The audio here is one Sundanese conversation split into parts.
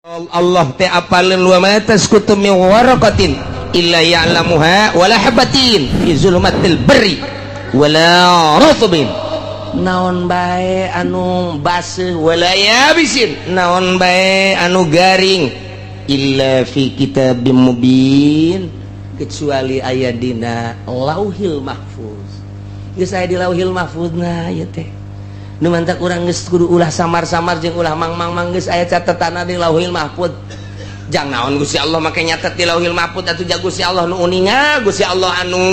Allah teh apaleun wa ma tasqutu min waraqatin illa ya'lamuha wala habatin fi zulumatil barri wala rutbin, naon bae anu baseuh, wala yabisin, naon bae anu garing, illa fi kitabim mubin, kecuali aya dina Lauhil Mahfuz. Geus aya di Lauhil Mahfuz. Nah, ieu teh nu mantak urang geus kudu ulah samar-samar jeung ulah mang-mang-mang. Geus aya catetanna di Lauhil Mahfuz. Jang naon Gusti Allah make nyatet di Lauhil Mahfuz atuh? Ja Gusti Allah nu uninga, Gusti Allah anu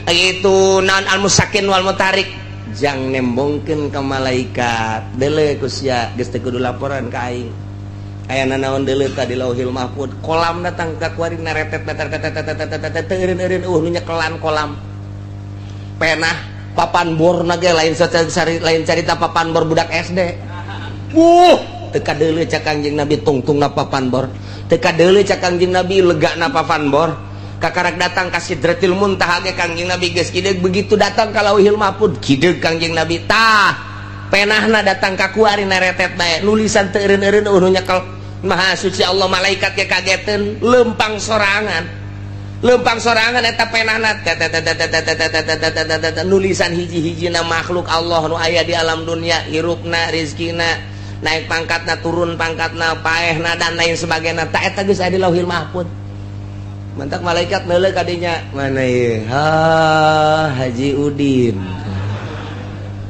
itu naon, al musakin wal mutarik, jang nembongkeun ka malaikat, deuleu ku sia, geus teu kudu laporan ka aing. Aya nanaon deuleu ka di Lauhil Mahfuz. Kolam datang ka kuari naretet teu eureun-eureun, nu nyekelan kolam penah papan bor ge lain lain carita papan bor budak SD. Teu kadeuleu cak Kangjeng Nabi tungtungna papan bor, teu kadeuleu cak Kangjeng Nabi legana papan bor. Kakarak datang ka Sidratil Muntaha ge Kangjeng Nabi geus kideug. Begitu datang ka Lauhil Mahfuz, kideug Kangjeng Nabi. Tah, penahna datang ka kuari naretet bae, nulisan teu eureun-eureun, nu nyekel Maha Suci Allah. Malaikat ge kageteun, lempang sorangan, lempang sorangan eta penahna, nulisan hiji-hijina makhluk Allah nu aya di alam dunia, hirupna, rizkina, naik pangkatna, turun pangkatna, paehna, dan lain sebagainya. Tak eta geus aya di Lauhil Mahfuz. Mantak malaikat neuleuh kadinya, mana ieu? Ha, Haji Udin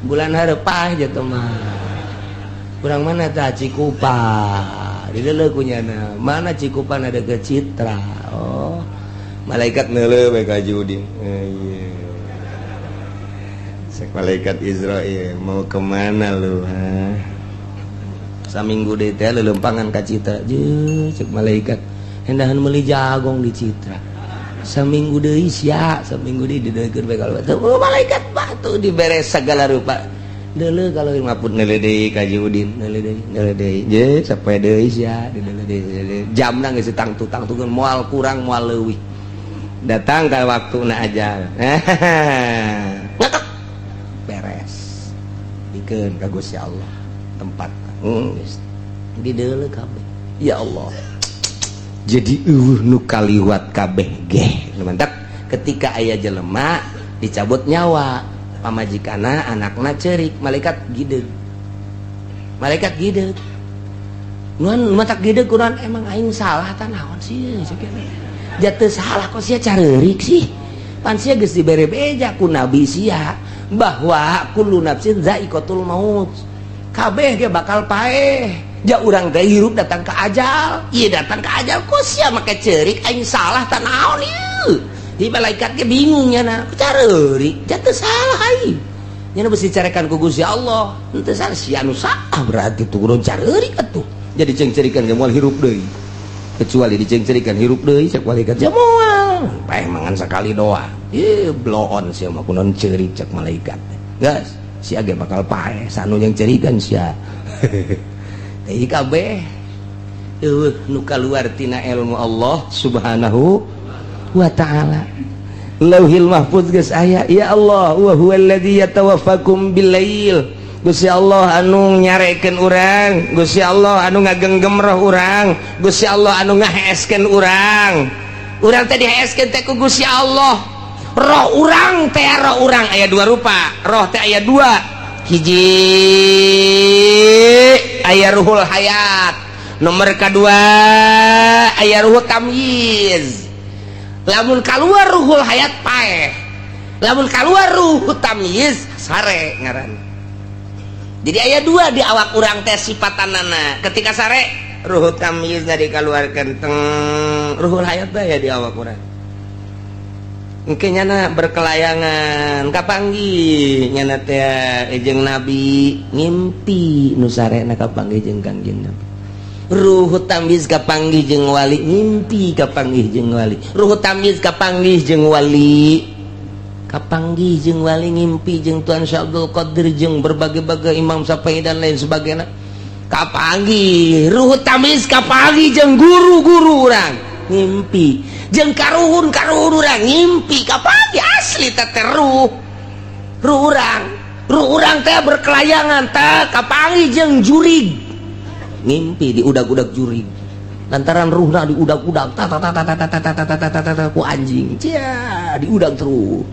bulan hareup paeh jatuh mah. Kurang mana tah? Cikupa dideuleu kunyana. Mana Cikupa? Ada ke Citra. Oh, malaikat neuleuh bae ka Haji Udin. Eh, iya. Cek malaikat Izrail, "Mau kemana lu, ha?" Saminggu deui teh lelempangan ka Citra. Je, cek malaikat, hendahan meuli jagong di Citra. Saminggu deui sia, saminggu deui dideuleukeun bae. Kalau oh, malaikat batu dibere segala rupa. Deuleu kalau maput, neuleuh deui ka Haji Udin, neuleuh deui, neuleuh deui. Je, sapoe deui sia, dideuleuh deui. Jamna geus tangtu-tangtukeun, moal kurang moal leuwih. Datang ke waktu na ajal. Ngekek. Beres. Dikeun ka Gusti Allah tempat. Geus. Dideuleu kabeh. Ya Allah. Jadi euweuh nu kaliwat kabeh ge. Mantap ketika aya jelema dicabut nyawa, pamajikana, anakna cerik, malaikat gideug. Malaikat gideug. Nuan matak gideug kunaon? Emang aing salah ta naon sih? Jatuh salah kok sia careurik sih? Pan sia geus dibere beja ku nabi sia bahwa kullu nafsin zaiqatul maut. Kabeh ge bakal paeh. Ja urang teh hirup datang ke ajal. Ieu datang ke ajal kok sia make ceurik, aing salah ta naon ieu? Di malaikat ge bingung nya, careurik, jatuh salah aing. Nya besi carekan ku Gusti Allah. Henteu salah sia nu salah berarti tuh careurik atuh. Jadi cengcerikan ge moal hirup deui. Kecuali dicengcerikan hirup deui cek malaikat, ja moal. Paeh mangan sekali doang. Ih, bloon sia mah, kunaon ceurik cek malaikat. Gas, sia ge bakal paeh sanu yang cerikan sia. Teh kabeh euweuh nu kaluar tina ilmu Allah Subhanahu wa Ta'ala. Lauhil Mahfuz geus aya. Ya Allah, wa huwallazi yatawaffakum billail. Gusti Allah anu nyarekeun urang, Gusti Allah anu ngagenggem roh urang, Gusti Allah anu ngaheeskeun urang. Urang teh diheeskeun teh ku Gusti Allah. Roh urang teh, roh urang aya dua rupa. Roh teh aya dua. Hiji aya ruhul hayat, nomor kedua aya ruhul tamyiz. Lamun keluar ruhul hayat, paeh. Lamun keluar ruh tamyiz, sare ngaran. Jadi aya dua di awak urang teh sifatanana. Ketika sare, ruh tamyiz dikeluarkan teng, ruhul hayat ya di awak urang. Engke nyana berkelayangan, kapanggih nyana teh jeung nabi, ngimpi nu sarena kapanggih jeung Kangjeng Nabi. Ruh tamyiz kapanggih jeung wali, ngimpi kapanggih jeung wali. Ruh tamyiz kapanggih jeung wali, kapanggih jeung wali, ngimpi jeung Tuan Syekh Abdul Qadir, jeung berbagai-bagai Imam Syafi'i dan lain sebagainya. Kapanggih ruh tamyiz, kapanggih jeung guru-guru urang, ngimpi jeung karuhun karuhun urang, ngimpi kapanggih asli teh ruh ruh urang. Ruh urang teh berkelayangan teh kapanggih jeung jurig. Ngimpi diudag-udag jurig. Lantaran ruhna diudag-udag ta ta ta ta ta ta ta ta ta ta ta ku anjing. Cia, diudag terus.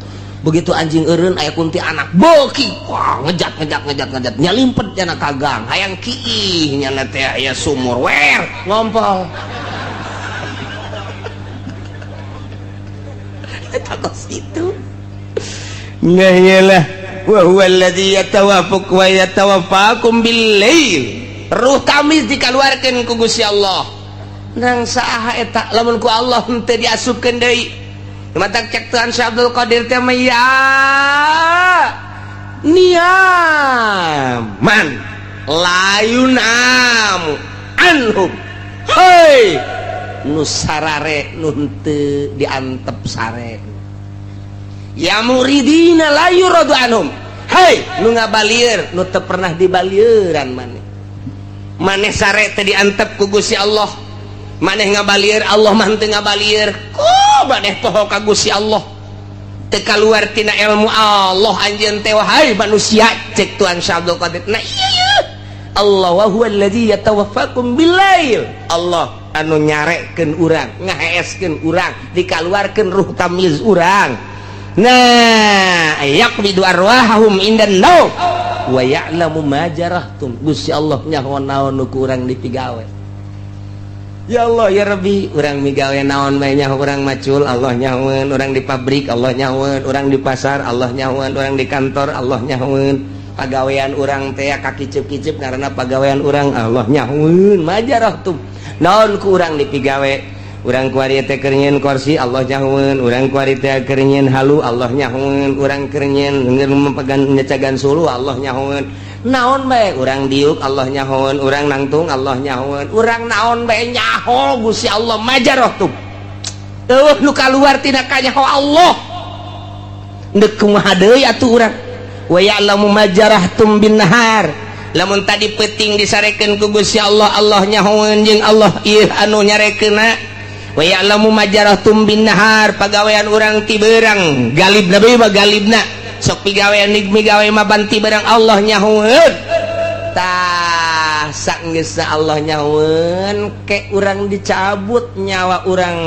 Begitu anjing eureun aya kunti anak beuki wah ngejat ngejat ngejat ngejat nyalimpet nyana ka gang hayang kiih nyana teh aya sumur wer ngompol. Eta kos kitu. Nah iyalah wa huwa alladzi yatawaffaq wa yatawaffakum bil lail. Ruh tamis dikaluarkeun ku Gusti Allah. Nang saha eta lamun ku Allah henteu diasupkeun deui. Matak cek Tuhan Syekh Abdul Qadir teh mah ya niaman layunam anhum. Hei nu sarare nu henteu diantep sare. Ya muridina la yuradu anhum. Hei nu ngabalieur nu teu pernah dibalieuran maneh. Maneh sare teh diantep ku Gusti Allah. Maneh ngabalieur Allah mah henteu ngabalieur. Ku maneh poho ka Gusti Allah. Teu kaluar tina ilmu Allah anjeun teh wahai manusia cek Tuhan Syekh Abdul Qadir. Nah iya iya. Allah wa huwa allazi yatawaffakum bilail. Allah anu nyarekeun urang, ngaheeskeun urang, dikaluarkeun ruh tamyiz urang. Nah, yaqbidu arwahahum indan naum wa ya'lamu ma jarahtum. Gusti Allah nyaho naon nu ku urang dipigawe. Ya Allah ya Rabbi, urang migawe naon bae nyaho urang macul Allah nyahoeun, urang di pabrik Allah nyahoeun, urang di pasar Allah nyahoeun, urang di kantor Allah nyahoeun. Pagawean urang teh kakiceup-kiceup karena pagawean urang Allah nyahoeun. Ma jarahtum. Naon ku urang dipigawe? Urang kuari teh keur nyieun kursi Allah nyahoeun, urang kuari teh keur nyieun halu Allah nyahoeun, urang keur nyieun memegan nyecagan sulu Allah nyahoeun. Naon bae urang diuk Allah nyahoeun, urang nangtung Allah nyahoeun, urang naon bae nyaho Gusti Allah majarah tuh. Eueuh nu kaluar tina kanyaho Allah. Deuk kumaha deui atuh urang? Wa ya'lamu ma jarahtum bin nahar. Lamun tadi peuting disarekeun ku Gusti Allah, Allah nyahoeun jeung Allah ieu anu nyarekeunna. Wa ya'lamu ma jarahtum bin nahar, pagawean urang ti beurang galibna bae mah galibna sok pigawean migawe mah banti beurang Allah nyahoeun. Tah sanggeusna Allah nyahoeun ke urang dicabut nyawa urang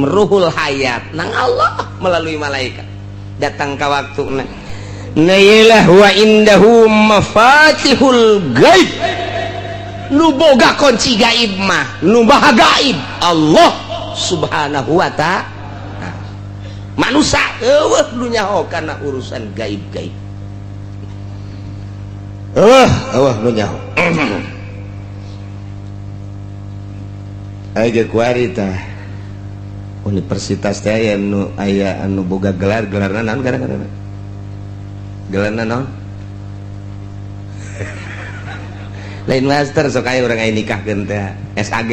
ruhul hayat nang Allah melalui malaikat datang ka waktuna. Nah iyalah wa indahu mafatihul gaib. Nu boga kunci gaib mah nu maha gaib Allah subhanahu wa ta'ala. Manusia eueuh nu nyaho kana urusan gaib-gaib. Eueuh eueuh nu nyaho. Aya ge kuari tah universitas teh aya nu aya anu boga gelar, gelarna naon gara-gara? Gelarna naon? Lain master sok aya urang aya nikahkeun teh SAG.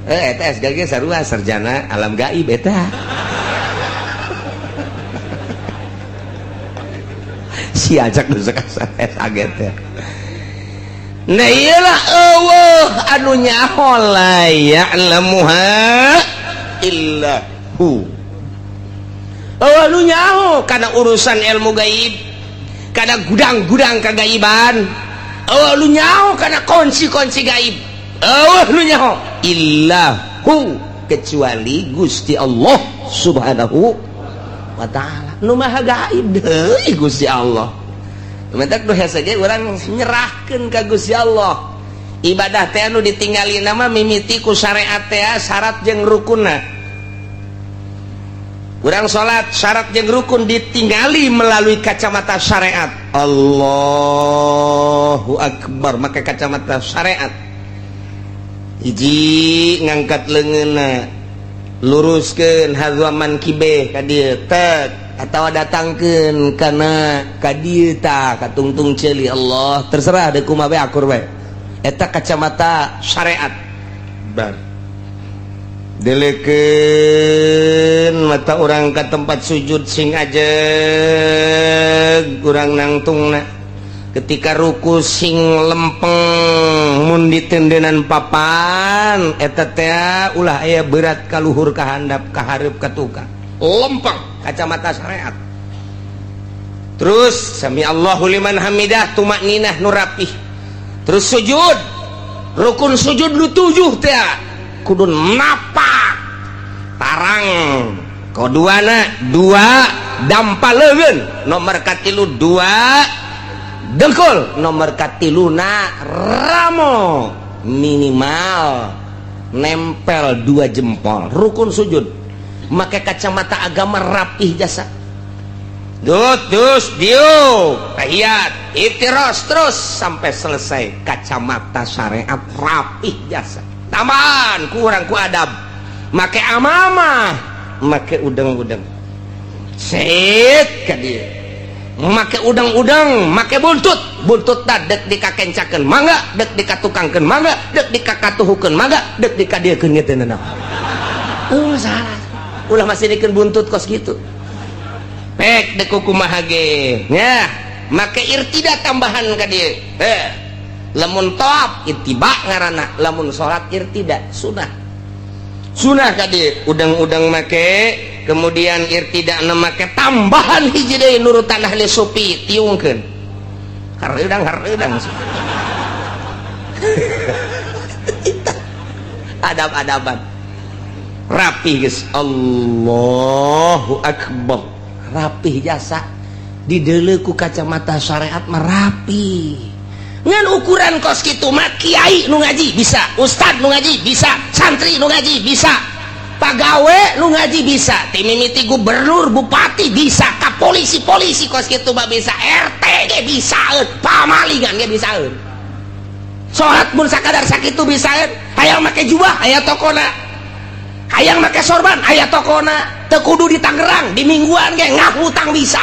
Eta SAG sarua sarjana alam gaib eta. Si ajak nu sok SAG teh. Nah iyalah eueuh anu nyaho la ya'lamuha illa hu. Eueuh anu nyaho kana urusan ilmu gaib, kana gudang-gudang kagaiban. Eueuh nu nyaho kana kunci-kunci gaib. Eueuh nu nyaho illahu kecuali Gusti Allah Subhanahu wa ta'ala. Nu maha gaib deui Gusti Allah. Mentak nu hese ge urang nyerahkeun ka Gusti Allah. Ibadah teh anu ditinggalina mah mimiti ku syariat teh syarat jeung rukunna. Urang salat syarat jeung rukun ditinggali melalui kacamata syariat. Allahu akbar make kacamata syariat. Hiji ngangkat leungeunna, luruskeun hazaman kibeh ka dieu tek atawa datangkeun kana ka dieu tah ka tungtung ceuli Allah terserah deuk kumaha bae akur bae. Eta kacamata syariat. Bar delekeun mata urang ka tempat sujud sing ajeg urang nangtungna ketika ruku sing lempeng mun ditendenan papan eta teh ulah aya berat ka luhur ka handap ka hareup ka tukang lempeng kacamata syariat. Terus sami Allahu liman hamidah tumakninah nu rapih. Terus sujud Rukun sujud nu tujuh teh kudu napak tarang, kaduana dua dampa leungeun, nomor katilu dua dengkul, nomor katiluna ramo minimal nempel dua jempol. Rukun sujud make kacamata agama rapih jasa. Dut, dus, diuk, tahiyat, iftiros, terus sampai selesai. Kacamata syariat rapih jasa. Tambahan kurang ku adab, make amamah, make udang-udang set ka dieu, make udang-udang, make buntut. Buntut dek dikakencakeun mangga, dek dikatukangkeun mangga, dek dikakatuhukeun mangga, dek dikadiekeun ge teu nanaon. Oh, salah. Ulah masih dikeun buntut kos gitu. Pek dek kumaha ge nya, make irtida tambahan ka dieu. Lamun tawaf ittiba ngaranna, lamun salat irtida sunah. Sunah ka dieu udang-udang make, kemudian irtida make tambahan hiji deui nurutan ahli sufi, tiungkeun. Hareudang hareudang. Adab-adaban. Rapi geus, Allahu akbar. Rapih jasa dideuleu ku kacamata syariat mah rapi. Ngan ukuran kos kitu mah kiai nu ngaji bisa, ustad nu ngaji bisa, santri nu ngaji bisa, pagawe nu ngaji bisa, ti mimiti gubernur, bupati bisa, ka polisi-polisi kos kitu mah bisa, RT ge bisaeun, pamalingan ge bisaeun. Salat mun sakadar sakitu bisaeun, hayang make jubah aya tokona, hayang make sorban aya tokona. Teu kudu di Tangerang, di Mingguan ge ngahutang bisa.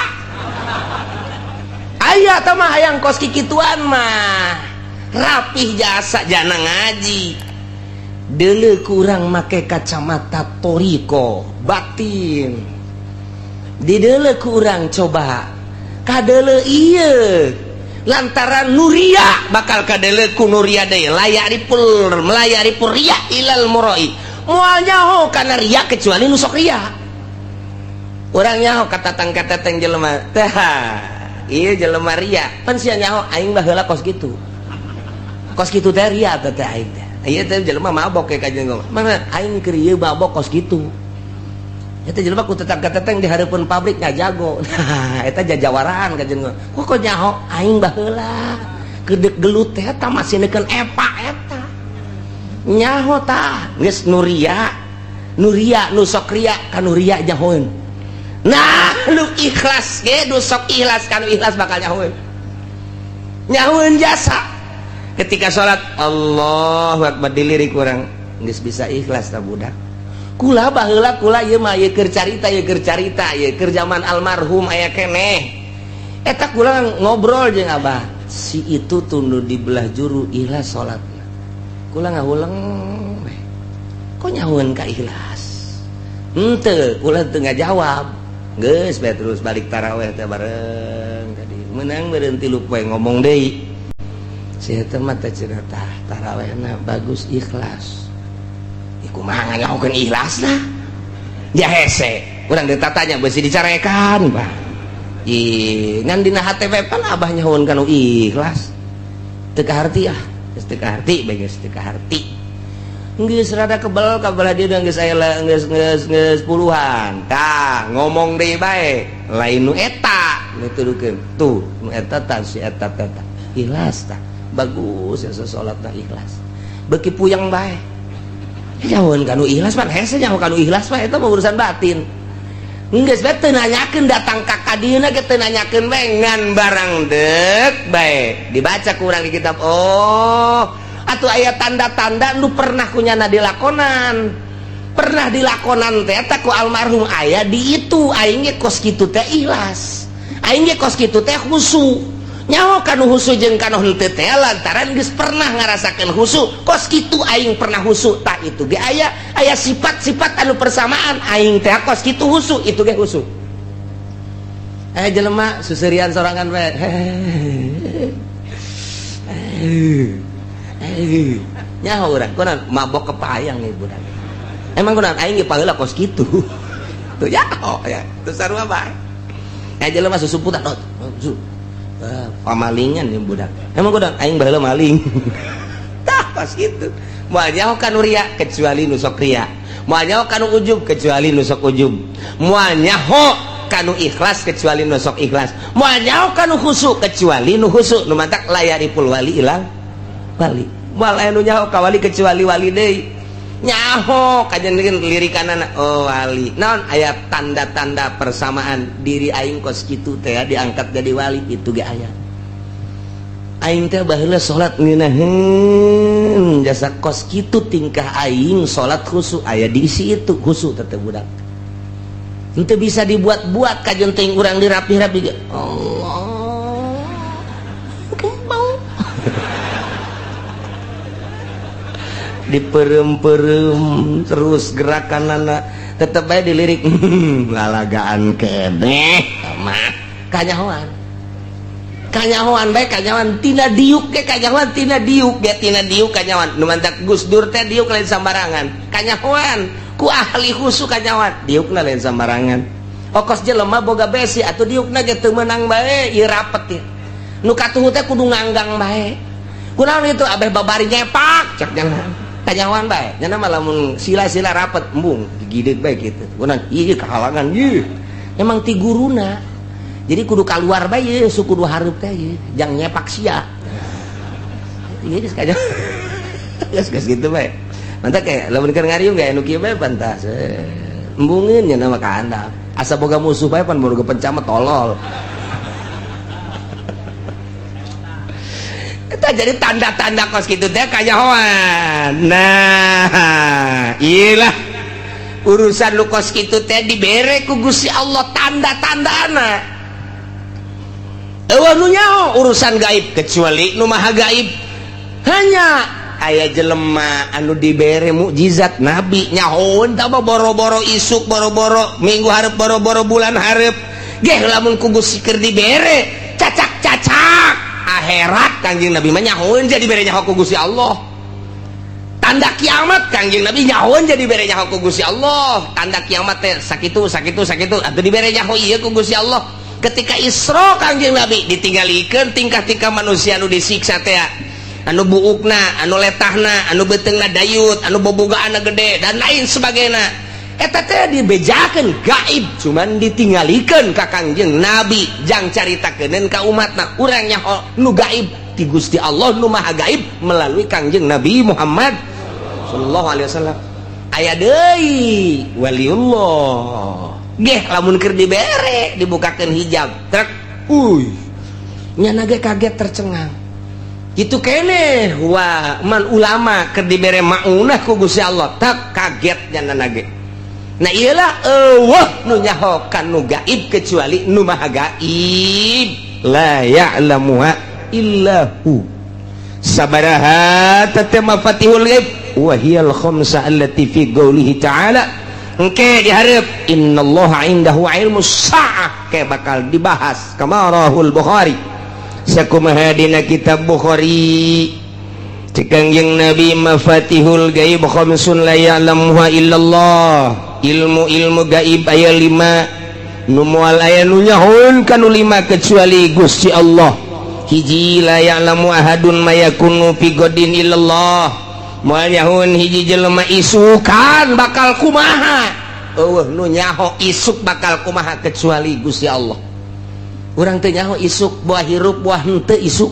Aya teh mah hayang kos kikituan mah rapih jasa jana ngaji. Deuleu kurang make kacamata toriko batin. Dideuleu kurang coba kadeuleu ieu lantaran nuria bakal kadeuleu ku nuria deui layak dipul melayak dipul ria ilal muroi. Moal nyaho kana ria kecuali nu sok ria. Urang nyaho katatang-katatang jelema tah ieu jelema ria pan sia nyaho aing baheula kos kitu. Kos kitu teh ria teh aing teh. Ieu teh jelema mabok ka jeung mana aing keur ieu mabok kos kitu. Eta jelema ku tetang-katetang di hareupeun pabrik ngajago. Nah, eta jajawaraan ka jeung kok kok nyaho aing baheula kedek gelut teh eta masih neukeun epa eta. Nyaho tah geus nuria nuria nu sok ria ka nuria nyahoeun. Nah lu ikhlas ge nu sok ikhlas ka nu ikhlas bakal nyahoeun. Nyahoeun jasa ketika salat Allahu akbar dilirik urang geus bisa ikhlas ta budak. Kula baheula kula ieu mah ieu keur carita, ieu keur carita, ieu keur zaman almarhum aya keneh. Eta kula ngobrol jeung abah, si itu tunduh di belah juru ikhlas salatna. Kula ngahuleng we. Kok nyahoeun ka ikhlas? Henteu, kula teu ngajawab. Geus bae terus balik taraweh teh bareng tadi. Menang meureun 3 poe ngomong deui. Si eta mah teh cenah tah tarawehna bagus ikhlas. Kumaha nyahokeun ikhlasna? Ya hese, urang ditatanya beusi dicarekan, bah. Ih, ngan dina hate we pan abah nyahoeun kana ikhlas. Teu kaharti ah, geus teu kaharti bae geus teu kaharti. Geus rada kebel ka belah dieu geus aya geus geus geus puluhan. Tah, ngomong deui bae, lain nu eta nu tudukeun. Tuh, nu eta tah si eta teh tah. Ikhlas tah. Bagus ya salatna ikhlas. Beuki puyeng bae. Nyahoeun kanu ikhlas pan hese nyaho kanu ikhlas mah eta mah urusan batin. Geus bae teu nanyakeun datang ka kadieuna ge teu nanyakeun bae ngan barang deuk bae dibaca ku urang di kitab. Oh, atuh aya tanda-tanda nu pernah kunyana dilakonan. Pernah dilakonan teh eta ku almarhum aya di itu aing ge kos kitu teh ikhlas. Aing ge kos kitu teh khusu. Nyaho kanu husu jeung kanu henteu teh lantaran geus pernah ngarasakeun husu kos kitu aing pernah husu tah itu ge aya aya sifat-sifat anu persamaan aing teh kos kitu husu itu ge husu. Jelema susurian sorangan we. Nyaho urang kunaon mabok kepayang nih budak. Emang kunaon aing ge paheula kos kitu. Tuh nyaho ya, tuh sarua bae. Jelema susumputan pamalingan yang budak. Emang kunaon aing baheula maling. Tah Kos kitu. Moal nyaho kanu ria kecuali nu sok ria. Moal nyaho kanu ujub kecuali nu sok ujub. Moal nyaho kanu ikhlas kecuali nu sok ikhlas. Moal nyaho kanu khusyuk kecuali nu khusyuk. Nu matak la ya'riful wali illal wali. Moal aya nu nyaho ka wali kecuali wali deui. Nyaho kajen lirikanana oh wali. Naon aya tanda-tanda persamaan diri aing kos kitu teh diangkat jadi wali itu ge aya. Aing teh baheula salat ngeunaheun jasa kos kitu tingkah aing salat khusyuk aya diisi itu khusyuk teh budak. Henteu bisa dibuat-buat kajen teuing urang dirapih-rapi ge. Allah. Kembang. Diperem-perem terus gerakan anak tetep aja dilirik lalagaan keneh mah kanyahoan kanyahoan bae kanyahoan tina diuk ge kanyahoan tina diuk ge tina diuk kanyahoan nu mantak Gus Dur teh diuk lain sambarangan kanyahoan ku ahli khusyuk kanyahoan diukna lain sambarangan okos jelema boga besi atuh diukna ge teu meunang bae ieu rapet ieu nu katuhu teh kudu nganggang bae kunaon itu abeh babari nyepak cek jangan kanyahoan bae nya mah lamun sila-sila rapet embung digideug bae kitu kunaon ieu kahalangan ieu emang ti guruna jadi kudu kaluar bae ieu suku kudu hareup teh ieu jang nyepak sia ieu geus kanyahoan geus geus kitu bae mantap kayak lamun keur ngariung ge anu kieu bae pantas embungeun nya mah ka handap asa boga musuh bae pan boga pencama tolol. Eta jadi tanda-tanda kos kitu teh kanyahoan. Nah, iyalah urusan lu kos kitu teh dibere ku Gusti Allah tanda-tandana. Eueuh nu nyaho urusan gaib kecuali nu maha gaib. Hanya aya jelema anu dibere mukjizat nabi nyahoeun tah boro-boro isuk boro-boro minggu hareup boro-boro bulan hareup. Geh lamun ku Gusti keur dibere cacak-cacak akhirat Kangjeng Nabi mah nyahoeun jadi bere nyaho ku Gusti Allah. Tanda kiamat Kangjeng Nabi nyahoeun jadi bere nyaho ku Gusti Allah. Tanda kiamat teh sakitu sakitu sakitu atuh dibere nyaho ieu ku Gusti Allah. Ketika Isra Kangjeng Nabi ditinggalikeun tingkah-tingkah manusia anu disiksa teh anu buukna, anu letahna, anu beuteungna dayut, anu bobogaanna gede dan lain sebagainya. Eta teh dibejakeun gaib cuman ditinggalikeun ka Kangjeng Nabi jang caritakeun ka umatna urang nyaho nu gaib ti Gusti Allah nu maha gaib melalui Kangjeng Nabi Muhammad sallallahu alaihi wasallam. Aya deui waliullah geh lamun keur dibere dibukakeun hijab trek uy nyana ge kaget tercengang kitu keneh wa man ulama keur dibere maunah ku Gusti Allah tak kaget nyana ge. Nah iyalah eueuh nu nyaho kan nu gaib kecuali nu maha gaib la ya'lamuha illa hu sabaraha tatama mafatihul ghaib wa hiyal khamsa allati fi qoulihi ta'ala engke dihareup innallaha indahu ilmus saah ke bakal dibahas kama rahul Bukhari sakumaha dina kitab Bukhari Kangjeng Nabi mafatihul gaib khamsun la ya'lamuha illallah. Ilmu-ilmu gaib aya 5 nu moal aya nu nyahoeun kanu 5 kecuali Gusti Allah. Hiji la ya'lamu ahadun ma yakunu fi godin illallah. Moal nyahoeun hiji jelema isukan bakal kumaha. Eueuh nu nyaho isuk bakal kumaha kecuali Gusti Allah. Urang teu nyaho isuk buah hirup buah henteu isuk.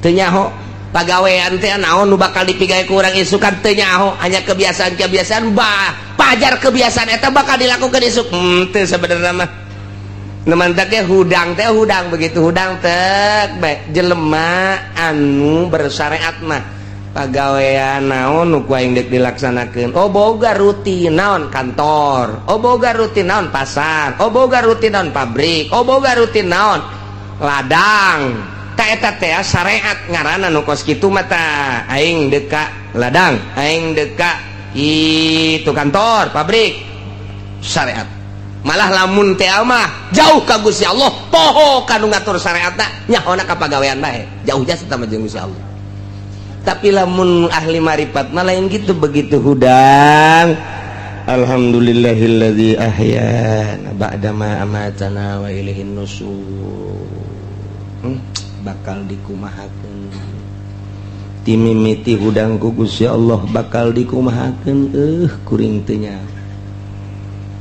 Teu nyaho pagawean teh naon nu bakal dipigawe ku urang isukan teu nyaho, hanya kebiasaan-kebiasaan bah pajar kebiasaan eta bakal dilakukan isuk teu sebenarnya mah. Nu mantak ge hudang teh hudang begitu hudang teh bae jelema anu bersyariat mah pagawean naon nu ku aing deuk dilaksanakeun. Oh boga rutin naon kantor, oh boga rutin naon pasar, oh boga rutin naon pabrik, oh boga rutin naon ladang. Eta teh syariat ngaranna nu kos kitu mah tah aing deuk ka ladang, aing deuk ka itu kantor, pabrik syariat. Malah lamun teh mah jauh ka Gusti Allah, poho ka nu ngatur syariatna nyahona ka pagawean bae, jauh jasa sama jeung Gusti Allah. Tapi lamun ahli marifat mah lain gitu, begitu hudang alhamdulillahilladzi ahyana ba'da ma amatana wa ilaihin nusur. Bakal dikumahakeun Ti mimiti hudang ku Gusti Allah bakal dikumahakeun, kuring teu nyaho.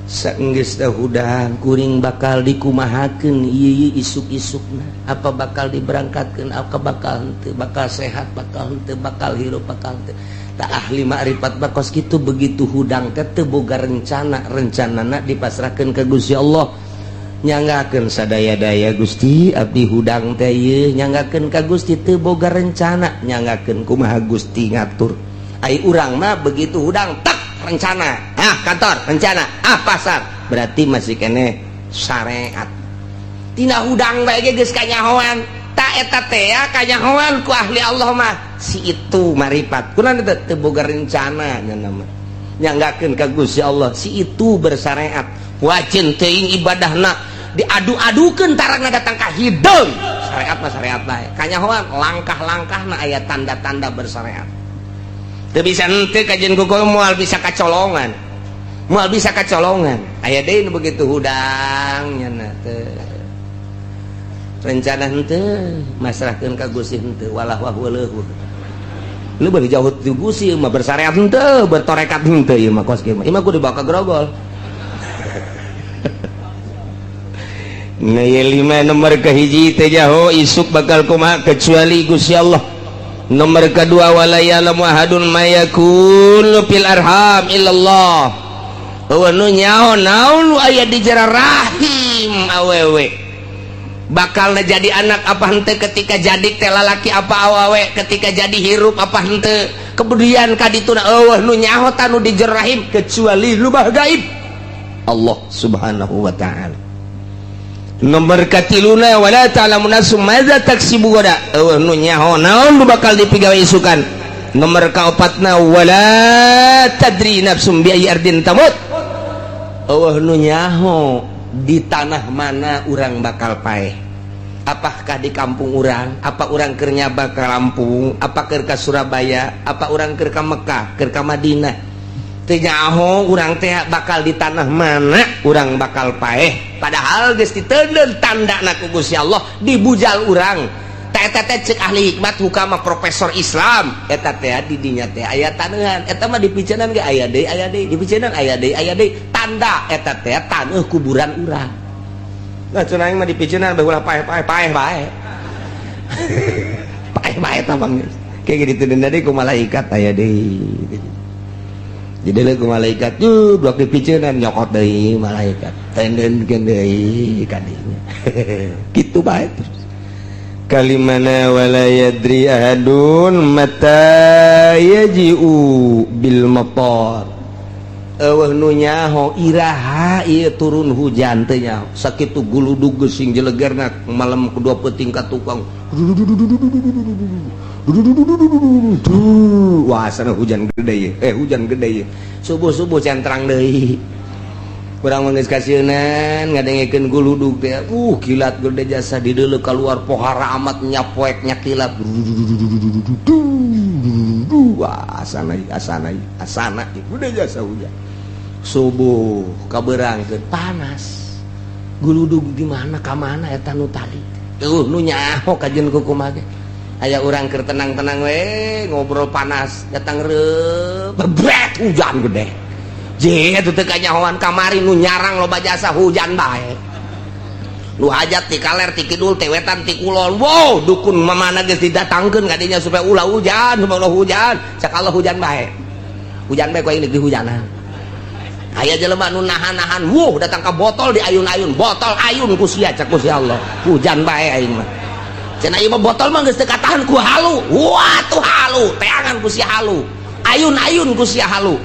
Saenggeus hudang, kuring bakal dikumahakeun ieu isuk-isukna, apa bakal diberangkatkeun, apa bakal henteu, bakal sehat, bakal henteu, bakal hirup, bakal henteu. Tak ahli makrifat bakos kitu, begitu hudang teh teu boga rencana, rencanana dipasrahkeun ka Gusti Allah. Nyanggakeun sadaya-daya, "Gusti, abdi hudang teh ieu," nyanggakeun ka Gusti, teu boga rencana, nyanggakeun kumaha Gusti ngatur. Ai urang mah begitu hudang tak rencana, ah kantor rencana, ah pasar, berarti masih keneh syariat. Tina hudang bae ge geus kanyahoan. Tak eta teh ya kanyahoan ku ahli Allah mah, si itu maripat kunaon teh teu boga rencana nya mah, nyanggakeun ka Gusti Allah. Si itu bersyariat, wajin teuing ibadahna, diadu-adukeun tarangna datang ka hideung. Syariat mah syariat bae, kanyahoan langkah-langkahna aya tanda-tanda bersyariat. Teu bisa henteu kajian kuku, moal bisa kacolongan, moal bisa kacolongan. Aya deui nu begitu hudang nya teu rencana henteu, masrahkeun ka Gusti henteu, walah wah leuhur lu bari jauh ti Gusti mah, bersyariat henteu, bertorekat henteu, ieu mah kos kieu mah, ieu mah kudu dibawa ka grogol. Nah, lima nomor kahiji, teu nyaho isuk bakal kumaha kecuali Gusti Allah. Nomor kedua, wala ya'lamu ahadun ma yakunu fil arham illallah. Euweuh nu nyaho naon nu aya di jero rahim awewe, bakal jadi anak apa henteu, ketika jadi teh lalaki apa awewe, ketika jadi hirup apa henteu, kemudian kadituna euweuh nu nyaho tanu di jero rahim kecuali lubah gaib Allah Subhanahu wa Ta'ala. Nomor katiluna, wala ta'lamu nafsum madza taksibu gada, euweuh nu nyaho naon nu bakal dipigawe isukan. Nomor kaopatna, wala tadri nafsum bi ayyi ardin tamut, euweuh nu nyaho di tanah mana urang bakal paeh, apakah di kampung urang, apa urang keur nyaba ka Lampung, apa keur ka Surabaya, apa urang keur ka Mekah, keur ka Madinah. Teu nyaho urang teh bakal di tanah mana urang bakal paeh, padahal geus diteundeun tandana ku Gusti Allah dibujal urang. Teh eta teh cek ahli hikmat hukama profesor Islam, eta teh di dinya teh aya taneuhan, eta mah dipiceunan ge aya deui, aya deui, dipiceunan aya deui, aya deui, tanda eta teh taneuh kuburan urang. Nah, cenah aing mah dipiceunan bae ulah paeh, paeh, paeh bae, paeh bae tah bang, kayak gitu deui ku malaikat aya deui. Jadi ku malaikat tuh blok dipiceunan, nyokot deui malaikat, tendenkeun deui kadinya, kitu bae terus. Kalimana, wala yadri ahadun mata yaji'u bil matar, euweuh nu nyaho iraha ieu turun hujan, teu nyaho. Sakitu guludug geusing jelegerna malam kedua peuting ka tukang, wah sana hujan gede ye, eh hujan gede ye. Subuh-subuh centrang deui. Kurang mah geus kasieunan ngadengekeun guludug teh, kilat gede jasa dideuleu keluar pohara amat nyapoek nyakilat. Wah, asana asana asana gede jasa hujan. Subuh kabeurangkeun panas. Guludug di mana ka mana eta nu tadi? Tuh nu nyaho kajeun kumaha ge. Aya urang keur tenang-tenang we ngobrol panas, datang reup bebret hujan gede. Je eta teu kanyahoan kamari nu nyarang loba jasa hujan bae. Nu hajat ti kaler, ti kidul, ti wetan, ti kulon. Wow, dukun mamana geus didatangkeun ka dinya supaya ulah hujan, supaya ulah hujan. Cak Allah hujan bae. Hujan bae ku aing di hujanan. Aya jelema nu nahan-nahan, wuh datang ka botol di ayun-ayun, botol ayun ku sia, cak ku si Allah. Hujan bae aing mah. Cenah ieu mah botol mah geus teu katahan ku halu. Wah tuh halu, teangan ku sia halu. Ayun-ayun ku sia halu.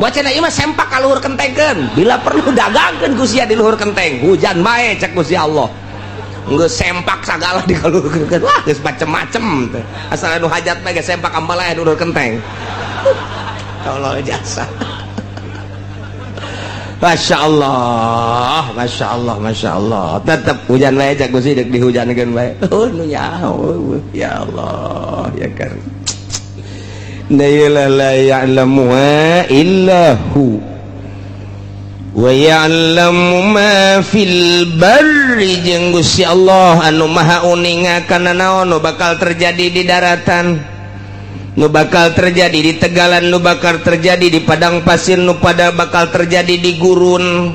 Buat cenah ieu mah sempak ka luhur kentengkeun. Bila perlu dagangkeun ku sia di luhur kenteng. Hujan bae cek ku si Allah. Geus sempak sagala di luhur kenteng. Wah geus macem-macem teh. Asal anu hajat bae geus sempak ambalaya di luhur kenteng. Allah jasa. Masya Allah, Masya Allah, Masya Allah. Tetap hujan bae cak Gusti, deuk dihujankeun bae. Oh nu nyaho ya Allah ya kan. La la ya'lamuha illa hu wa ya'lamu ma fil barri, jeung Gusti Allah anu maha uninga kana naon nu bakal terjadi di daratan. Nu bakal terjadi di tegalan, nu bakal terjadi di padang pasir, nu pada bakal terjadi di gurun.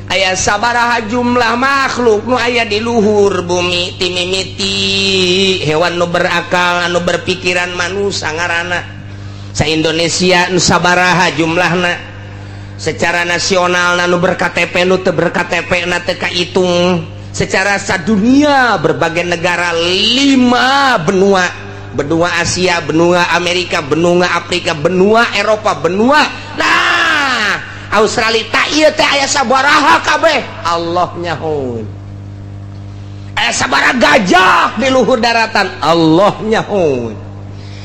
Aya sabaraha jumlah makhluk nu aya di luhur bumi, timimiti hewan nu berakal, anu berpikiran, manusia ngaranna. Sa Indonesia nu sabaraha jumlahna secara nasional, nu ber-KTP, nu teu ber-KTP na teu kahitung. Secara sadunia, berbagai negara, lima benua, benua Asia, benua Amerika, benua Afrika, benua Eropa, benua nah Australia, tak iya teh aya sabaraha kabeh Allah nyahoeun. Aya sabaraha gajah di luhur daratan, Allah nyahoeun.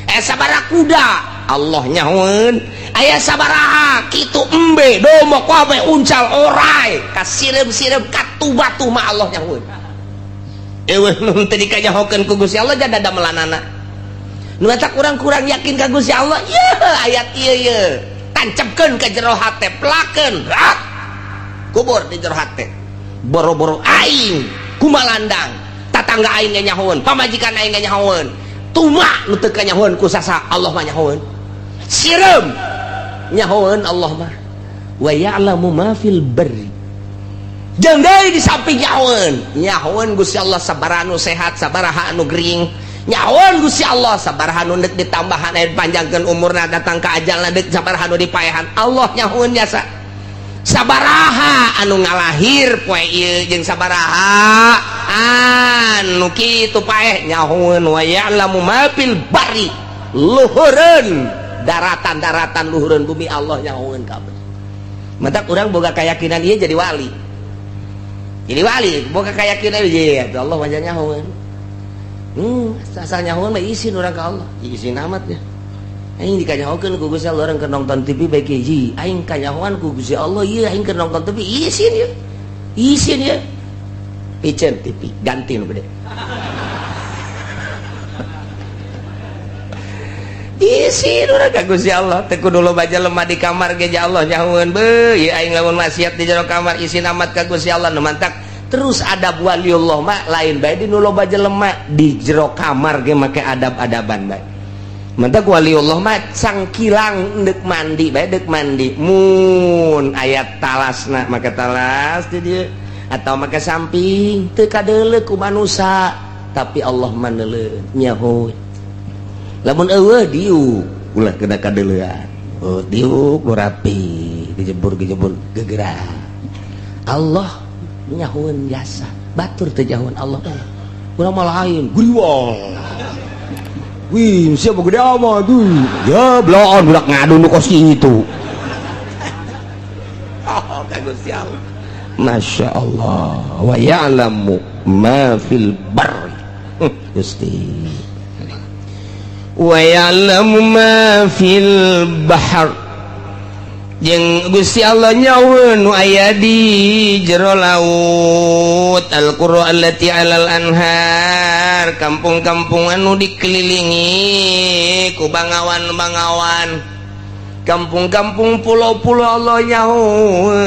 Aya sabaraha kuda, Allah nyahoeun. Aya sabaraha kitu embe, domba, kabeh, uncal, orai, ka sireum-sireum, katu batu mah Allah nyahoeun. Eueuh nu teu dikanyahokeun ku Gusti Allah jada melanana. Nu eta kurang-kurang yakin ka Gusti Allah. Ye ayat ieu ye tancapkeun ke jero hate, pelakeun rak kubur di jero hate. Boro-boro aing kumalandang, tatangga aing ge nyahoeun, pamajikan aing ge nyahoeun, tuma nu teu kanyahoeun ku sasa, Allah mah nyahoeun. Sireum nyahoeun Allah mah. Wa ya'lamu ma fil barri. Jeung deui di samping nyahoeun, nyahoeun Gusti Allah sabaraha anu sehat, sabaraha anu gering. Nyahoeun Gusti Allah sabaraha anu deuk ditambahan aya panjangkeun umurna, datang ka ajalna deuk sabaraha anu dipaehan. Allah nyahoeun jasa sabaraha anu ngalahir poe ieu jeung sabaraha anu kitu paeh nyahoeun. Wa ya'lamu ma fil barri, luhureun daratan-daratan, luhureun bumi, Allah nyahoeun kabeh. Matak urang boga keyakinan ieu jadi wali, jadi wali boga keyakinan ieu Allah wajah nyahoeun. Asal nyahoeun mah isin urang ka Allah, isin amat ya. Aing dikanyahokeun ku Gusti Allah, urang keur nonton TV bae hiji aing kanyahoan ku Gusti Allah ieu, aing keur nonton TV isin ya, isin ya, piceun TV ganti nu gede. Isin urang ka Gusti Allah, teu kudu loba jelema di kamar ge Allah nyahoeun. Beuh ieu aing lamun maksiat di jero kamar isin amat ka Gusti Allah. Nu mantak terus adab waliullah mah lain bae di nu loba jelema, di jero kamar ge make adab-adaban bae. Mantak waliullah mah cangkilang deuk mandi bae, deuk mandi mun aya talasna make talas di dieu atau make samping, teu kadeuleu ku manusa tapi Allah mah neuleuh, nyahoeun. Lamun eueuh diuk ulah kena kadeuleuan, oh diuk nu rapi, gejebur-gejebur gegerak, Allah nyahoeun jasa. Batur teu nyahoeun Allah, urang mah lain guriwang. Wih, siapa gede amat tuh? Ya, bloon budak ngadu nu kos kitu. Oh, ka Gusti Allah. Masya Allah. Wa ya'lamu ma fil barri. Gusti. Wa ya'lamu ma fil bahr. Jeung Gusti Allah nyahoeun nu aya di jero laut. Al-qura allati 'alal anhar, kampung-kampung anu dikelilingi ku bangawan-bangawan, kampung-kampung, pulau-pulau, Allah nyahoeun.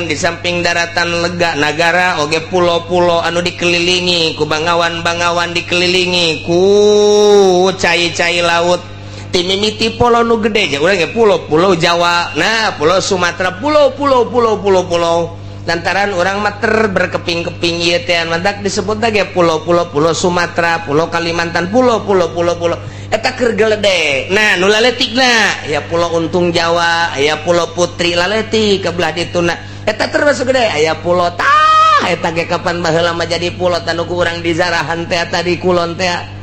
Di samping daratan lega nagara oge pulau-pulau anu dikelilingi ku bangawan-bangawan, dikelilingi ku cai-cai laut. Timimiti pulau nu gede aja urang ge, pulau pulau Jawa, nah pulau Sumatera, pulau pulau pulau pulau pulau, lantaran urang mah ter berkeping-keping ieu teh mantak disebut ge pulau-pulau, pulau Sumatera, pulau Kalimantan, pulau pulau pulau pulau eta keur gelede. Nah, nu laletikna ya pulau Untung Jawa, aya pulau Putri laletik ke belah dituna, eta termasuk gede. Aya pulau tah eta ge kapan baheula mah jadi pulau tanu ku urang di zarahan teh tadi kulon teh,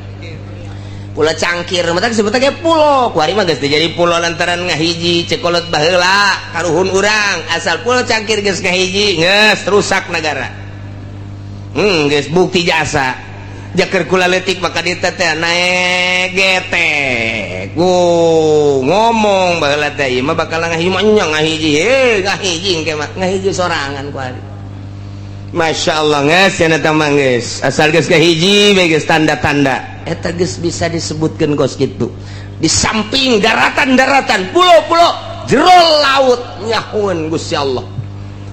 Pulau Cangkir, matak disebut ge pulau. Kuari mah geus jadi pulau lantaran ngahiji. Cekolot baheula karuhun urang, asal Pulau Cangkir geus ngahiji geus rusak negara. Geus bukti jasa jaker kula leutik maka dieu teh naek getek. Ku ngomong baheula teh ieu mah bakal ngahiji mah nya ngahiji, heh ngahiji engke mah ngahiji sorangan kuari. Masya Allah geus cenah teh mah geus asal geus ngahiji bae geus tanda-tanda eta geus bisa disebutkeun kos kitu. Di samping daratan-daratan, pulau-pulau, jero laut nyahoeun Gusti Allah.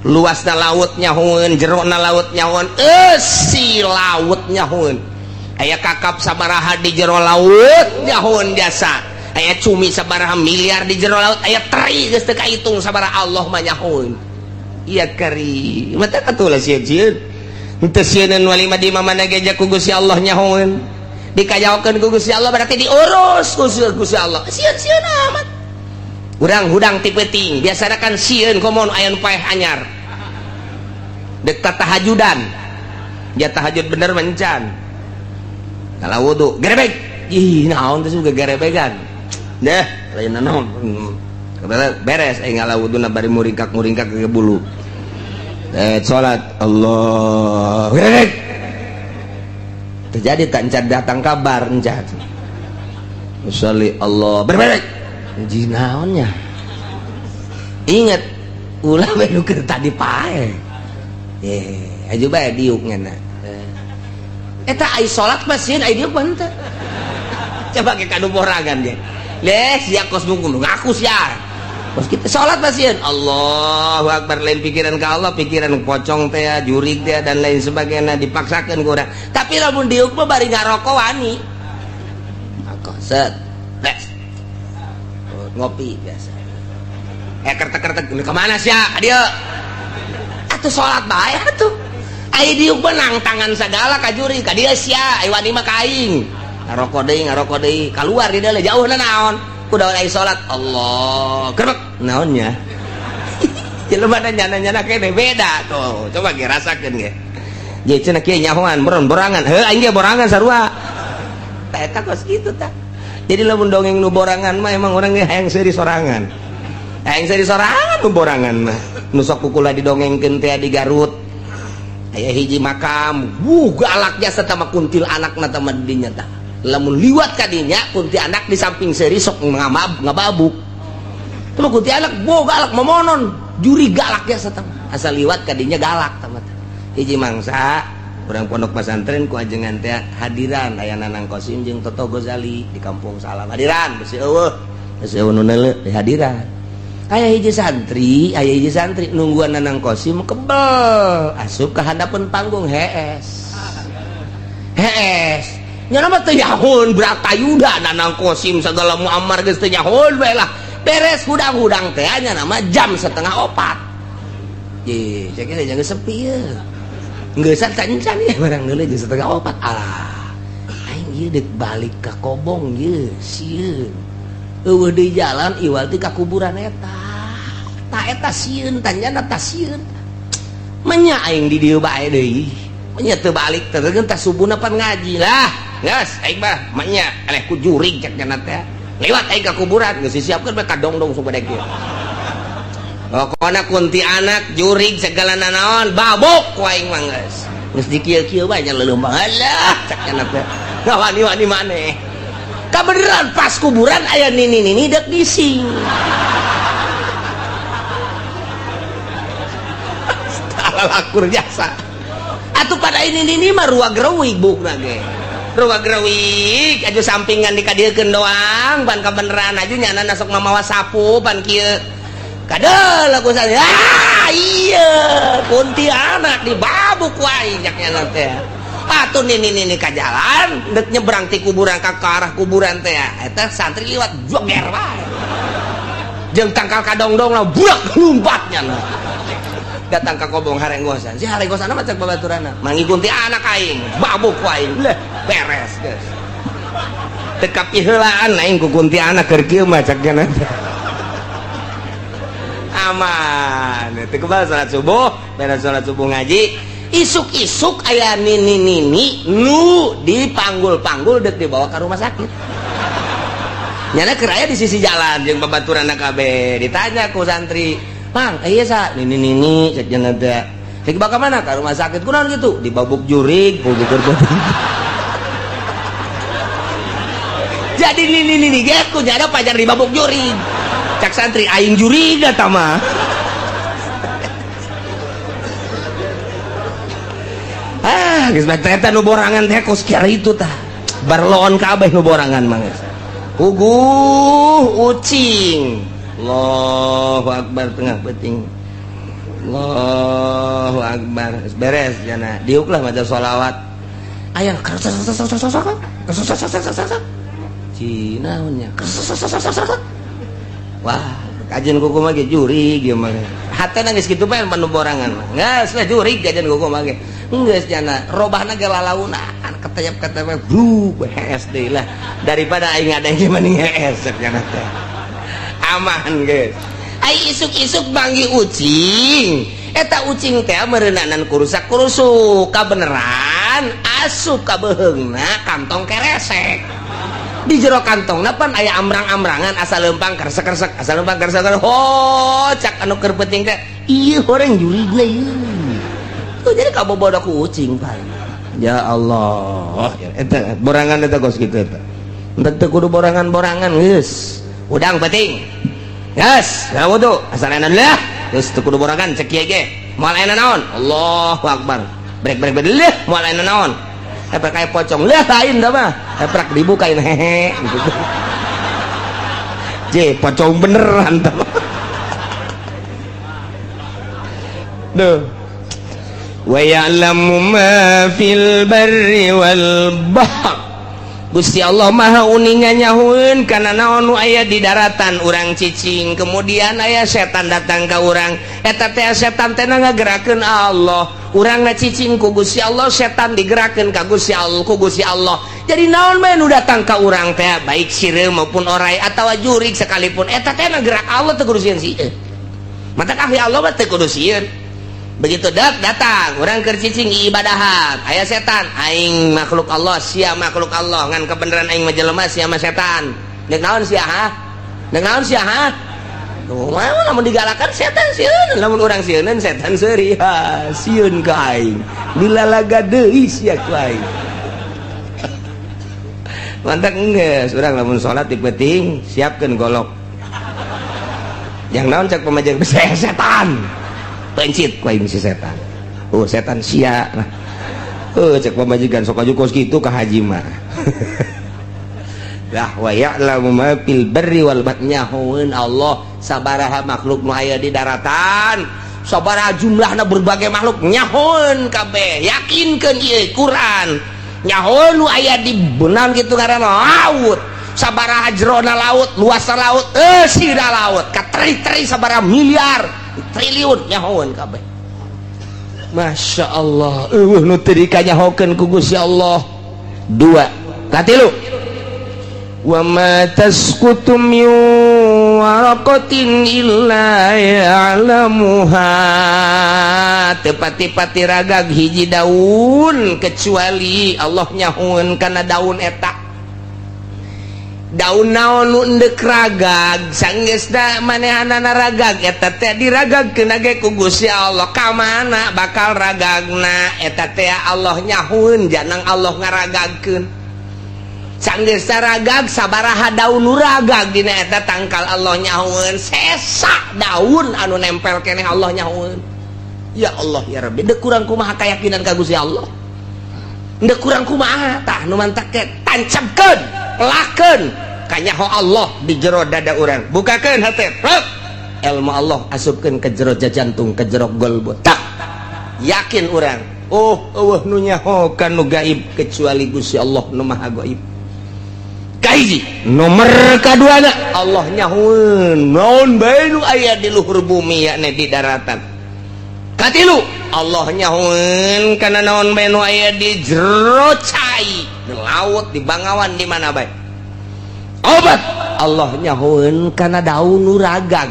Luasna laut nyahoeun, jerona laut nyahoeun, eusi laut nyahoeun. Aya kakap sabaraha di jero laut nyahoeun jasa. Aya cumi sabaraha miliar di jero laut, aya teri geus teu kahitung sabaraha Allah mah nyahoeun. Iya kari. Mata atuh lah sieun-sieun. Henteu sieuneun wali mah di mana ge ku Gusti Allah nyahoeun. Dikajaokeun ku Gusti Allah berarti diurus ku Gusti Allah. Sieun-sieun amat. Urang hudang ti peuting, biasana kan sieun komo aya nu paeh anyar. Dek tahajudan. Ya tahajud bener mencan. Kalau wudu gerebek. Ih, naon teh juga gerebegan. Deh, lain naon. Beres aing ngala wuduna bari muringkak-muringkak ke bulu. Salat Allah. Gerebek. Terjadi tak encan datang kabar encan. Usalli Allah. Berbalik. Ji naonnya? Ingat ulah we nu keur tadi pae. Aju bae diuk ngana. Eta ai salat mah sieun ai diuk mah henteu. Coba ke kanu borangan ge. Leh sia kos nunggu ngaku sia. Kos kita salat mah sieun. Allahu akbar lain pikiran ka Allah, pikiran pocong teh, jurig teh dan lain sebagainya dipaksakeun ku urang. Tapi lamun diuk mah bari ngarokok wani. Rokok set. Les. Ngopi biasa. Kertek-kertek kemana sia? Ka dieu. Atuh salat bae atuh. Ai diuk mah nangtangan sagala ka jurig ka dieu sia, ai wani mah ka aing. Ngarokok deui, kaluar di dieu jauhna naon? Kudu ai salat. Allah. Gerbek naonnya? Jelema nyana-nyana kene beda tuh. Coba ge rasakeun ge. Jadi cenah kieu nyahoan beron borangan. Heuh aing ge borangan sarua. Tah eta kos kitu tah. Jadi lamun dongeng nu borangan mah emang urang ge hayang seuri sorangan. Hayang seuri sorangan nu borangan mah. Nu sok kukula didongengkeun teh di Garut. Aya hiji makam, wuh galak jasa tama kuntil anakna tama dinya tah. Lamun liwat ka dinya kunti anak di samping seuri sok ngababuk. Tama kunti anak bo galak momonon, juri galak jasa tama. Asal liwat ka dinya galak tama tah. Hiji mangsa urang pondok pesantren ku ajengan teh hadiran aya Nanang Kosim jeung Toto Gozali di Kampung Salam. Hadiran besi eueuh. Besi eueuh nu neuleuh di hadiran. Aya hiji santri nungguan Nanang Kosim kebel asup ka handapeun panggung hees. Hees. Nya mah teu nyahoeun Bratayuda Nanang Kosim sagala Muammar geus teu nyahoeun bae lah. Beres hudang-hudang teh nya nama jam 3:30. Ye, cek ge jangan sepi ye. Geus encan ye barang deuleu jam 3:30. Alah. Aing ieu deuk balik ka Kobong ye, sieun. Eueuh di jalan iwal ti ka kuburan eta. Ta eta sieun tanyana ta sieun. Menya aing di dieu bae deui. Menya teu balik teh teh subuhna pan ngaji lah. Geus aing mah menya eleh ku jurig cek nya teh. Lewat aing ka kuburan geus disiapkeun bae kadongdong supaya kieu. Pokona kunti anak jurig segala nanaon babuk ku aing mah geus. Geus dikieu-kieu bae nya leuleum alah cek nya teh. Ngawani-wani maneh. Kabeneran pas kuburan aya nini-nini dek bising. Lakur jasa. Atuh pada ini nini mah ruag reuwig bukna ge. Ruag reuwig aju sampingan dikadiekeun doang ban kabeneran aju nyana sok mamawa sapu pan kieu. Kadeul aku saya. Ah iya kunti anak dibabuk wae cak nyana teh. Atuh nini-nini ka jalan dek nyebrang ti kuburan ka arah kuburan teh. Eta santri liwat joger wae. Jeung tangkal kadongdong lah burak lumpat nyana. Datang ka Kobong harenggosan. Si harenggosan mah cek babaturana. Mangi kunti anak aing, babuk ku aing. Leh, beres geus. Teu kapiheulaan aing ku kunti anak keur kieu mah cek nya. Aman. Teu kebal salat subuh, beres salat subuh ngaji. Isuk-isuk aya nini-nini nu dipanggul-panggul dek dibawa ke rumah sakit. Nyana keur aya di sisi jalan jeung babaturanna kabeh. Ditanya ku santri, "Mang, iya sa, nini-nini cek nya teh. Cek dibawa ka mana? Ka rumah sakit. Kunaon kitu? Dibabuk jurig, bubukur beuteung." Jadi nini-nini ge ku nyana pajar dibabuk jurig. Cak santri aing jurig eta mah. Ah, geus bae eta nu borangan teh kos kieu itu tah. Barloon kabeh nu borangan mah geus. Puguh ucing. Allahu akbar tengah peuting. Allahu akbar. Beres jana. Diuklah maca sholawat. Aya Cina nya. Wah, kajian kuku mah ge jurig ieu mah. Hatena geus kitu bae panu borangan mah. Geus lah jurig kajian kuku mah ge. Geus nyana robahna ge lalaunan ketayap-ketayap bru hees deui lah. Daripada aing ngadeng mending hees cek nyana teh. Aman geus. Ai isuk-isuk banggi ucing. Eta ucing teh meureunanan kurusak kurusuk kabeneran asup ka beuheungna kantong keresek. Di jero kantongna pan aya amrang-amrangan asal lempang kresek-kresek asal lempang kresek ho cak anu keur penting teh ieu horeng jurigna ieu. Tuh jadi kabobodo ku ucing paling. Ya Allah, eta borangan eta kos kitu eta. Entek teu kudu borangan-borangan geus. Udang penting. Geus, ya wudu asal enak lah. Geus teu kudu borangan cek kieu ge. Moal aya naon? Allahu akbar. Brek brek brek leuh moal aya naon? Efek kayak pocong lah lain dah mah eprak dibukain hehe gitu. J pocong beneran dah mah. Duh. Wa ya'lamu ma fil barri wal bahr. Gusti Allah Maha uninga nyahueun kana naon nu aya di daratan urang cicing, kemudian aya setan datang ka urang, eta teh setan teh ngagerakeun Allah. Urang na cicing ku Gusti Allah, setan digerakkeun ka Gusti Allah ku Gusti Allah. Jadi naon bae nu datang ka urang teh baik sireum maupun orai atawa jurig sekalipun eta teh gerak Allah teu kudu sieun sieun. Mata ahli Allah mah teu kudu sieun. Begitu dak datang urang keur cicing ibadahan aya setan, aing makhluk Allah sia makhluk Allah, ngan kebenaran aing mah jelema sia mah setan. Deuk naon sia ha? Deuk naon sia ha? Tuh, lamun digalakan setan sieun, lamun urang sieuneun setan seuri, ha sieun ka aing. Dilalaga deui sia ku aing. Mantak geus urang lamun salat di peuting siapkeun golok. Yang naon cak pamajeng setan. Pencit ku aing si setan. Oh setan sia lah. Oh cek pamajikan sok aju kos kitu ka haji mah. Lah wa ya'lamu ma fil barri wal bahri, nyahoeun Allah sabaraha makhluk nu aya di daratan, sabaraha jumlahna berbagai makhluk nyahoeun kabeh. Yakinkeun ieu Quran. Nyahoeun nu aya di beunang kitu ngaranna laut. Sabaraha jerona laut, luasna laut, eusina laut, kateri-teri sabaraha miliar, triliun nyahoeun kabeh. Masya Allah, eueuh nu teu dikanyahokeun ku Gusti Allah. Dua, katilu. Wa ma tasqutu min waraqatin illa ya'lamuha. Teu pati-pati ragag hiji daun kecuali Allah nyahoeun kana daun eta. Daun naon nu endek ragag sanggeusna manehanana ragag eta teh diragagkeun ge ku Gusti Allah. Ka mana bakal ragagna eta teh Allah nyahoeun janang Allah ngaragagkeun. Sanggeusna ragag sabaraha daun nu ragag dina eta tangkal Allah nyahoeun, sesa daun anu nempel keneh Allah nyahoeun. Ya Allah ya Rabbi, deuk kurang kumaha kayakinan ka Gusti Allah. Deuk kurang kumaha tah nu mantak teh tancapkeun, pelakeun kanyaho Allah di jero dada urang. Bukakeun hate, rep. Ilmu Allah asupkeun ke jero jantung, ke jero golbo. Tak yakin urang. Oh, eueuh nu nyaho ka nu gaib kecuali Gusti Allah nu Maha Gaib. Kahiji, nomor kaduana Allah nyahoeun naon bae nu aya di luhur bumi yakni di daratan. Katilu, Allah nyahoeun kana naon bae nu aya di jero cai, di laut, di bangawan, di mana bae. Obat Allah nyahoeun kana daun nu ragag.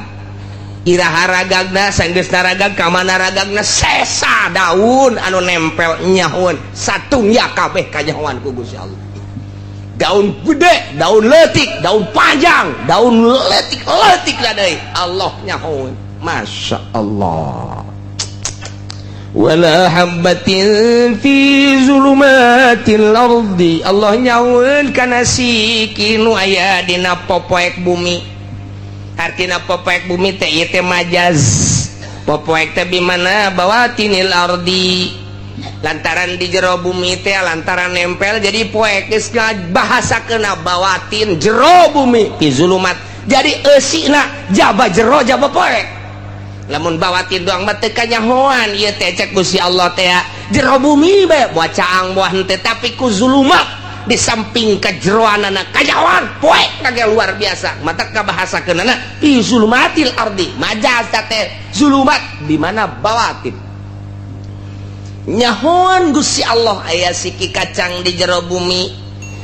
Iraha ragagna sanggeusna ragag ka mana ragagna sesa daun anu nempel nyahoeun satungya kabeh kanyahoan ku Gusti Allah. Daun gede, daun leutik, daun panjang, daun leutik-leutik lah deui Allah nyahoeun. Masya Allah. Wala habbatin fi zulumatil ardi, Allah nyahoeun kana siki nu aya dina popoek bumi. Artina popoek bumi teh ieu teh majaz. Popoek teh bimana bawatinil ardi, lantaran di jero bumi teh lantaran nempel jadi poek geus bahasakeun bawatin jero bumi fi zulumat. Jadi eusina jaba jero jaba poek. Lamun bawatin doang mah teu kanyahoan ieu teh, cek Gusti Allah teh. Jero bumi bae, buah caang, buah henteu, tapi ku zulumat di samping kejeroanana kanyahoan poek kage luar biasa. Mata kabahasakeunana fi zulumatil ardi, majaz teh zulumat di mana bawatin. Nyahoan Gusti Allah aya siki kacang di jero bumi,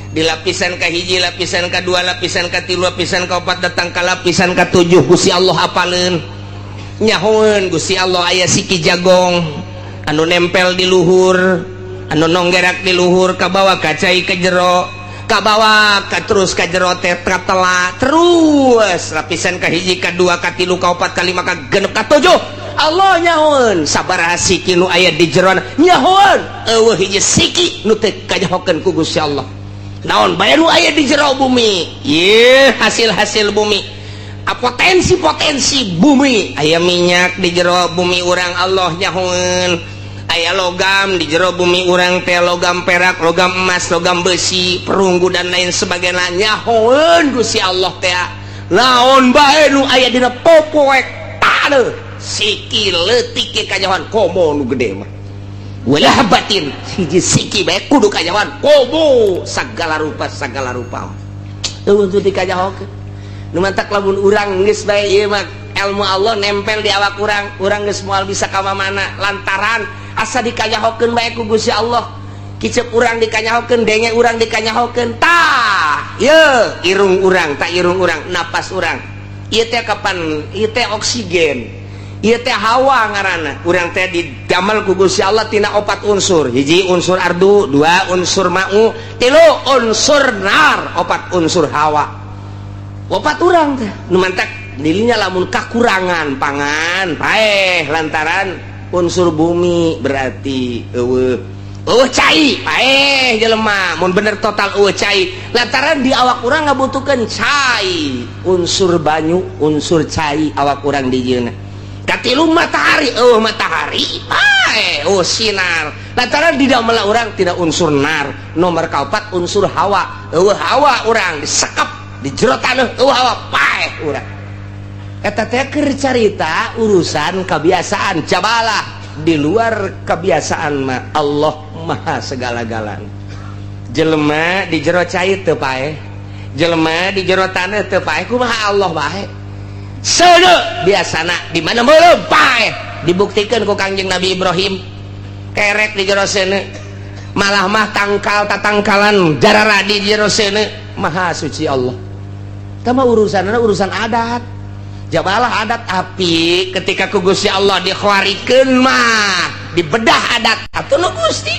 di lapisan ka hiji, lapisan ka dua, lapisan ka tilu, lapisan ka opat, datang ka lapisan ka tujuh. Gusti Allah apaleun. Nyahoan Gusti Allah aya siki jagong anu nempel di luhur, anu nonggerak di luhur, kabawa kacai ke jero, kabawa ka terus ka jero teh, katela terus lapisan ka hiji, ka dua, ka tilu, ka opat, ka lima, ka genep, ka tujuh. Allah nyahoan sabaraha siki nu aya di jeroan. Nyahoan eueuh hiji siki nu teu kanyahokeun ku Gusti Allah. Naon bae nu aya di jero bumi, ye hasil-hasil bumi, potensi-potensi bumi. Aya minyak di jero bumi urang, Allah nyahoan. Aya logam di jero bumi urang teh, logam perak, logam emas, logam besi, perunggu, dan lain sebagainya. Nyahoan Gusti Allah teh naon bae nu aya dina popoek taneuh, siki leutik ge kanyahoan, komo nu gede mah. Wala habatin, hiji siki bae kudu kanyahoan, komo sagala rupa, sagala rupa eueuh teu dikanyahokeun. Nu mantak lamun urang geus bae ieu mah ilmu Allah nempel di awak urang, urang geus moal bisa ka mana, lantaran asa dikanyahokeun bae ku Gusti Allah. Kicep urang dikanyahokeun, denge urang dikanyahokeun. Tah ye irung urang, tak irung urang, napas urang ieu teh kapan, ieu teh oksigen, ieu teh hawa ngaranna. Urang teh didamel ku Gusti Allah tina opat unsur: hiji unsur ardu, dua unsur ma'u, tilu unsur nar, opat unsur hawa. Opat urang teh. Nu mantak dirinya lamun kakurangan pangan paeh lantaran unsur bumi, berarti eueuh eueuh cai, paeh jelema mun bener total eueuh cai, lantaran di awak urang ngabutuhkeun cai, unsur banyu, unsur cai awak urang di jieuna. Katilu matahari, eueuh matahari paeh, eueuh sinar, lantaran di damel urang tidak unsur nar. Nomor kaopat unsur hawa, eueuh hawa urang disekep di jero taneuh, eueuh hawa paeh urang. Eta teh keur carita urusan kebiasaan jabalah. Di luar kebiasaan mah Allah maha segala-galana. Jelema di jero cai teu paeh, jelema di jero taneuh teu paeh, kumaha Allah bae? Seuneu biasana di mana meureum paeh. Dibuktikan ku Kangjeng Nabi Ibrahim, kerek di jero seuneu, malah mah tangkal tatangkalan jarara di jero seuneu. Maha suci Allah. Tama urusan urusan adat jabalah, adat api ketika ku Gusti Allah dikhawarikeun mah dibedah adat atuh nu Gusti.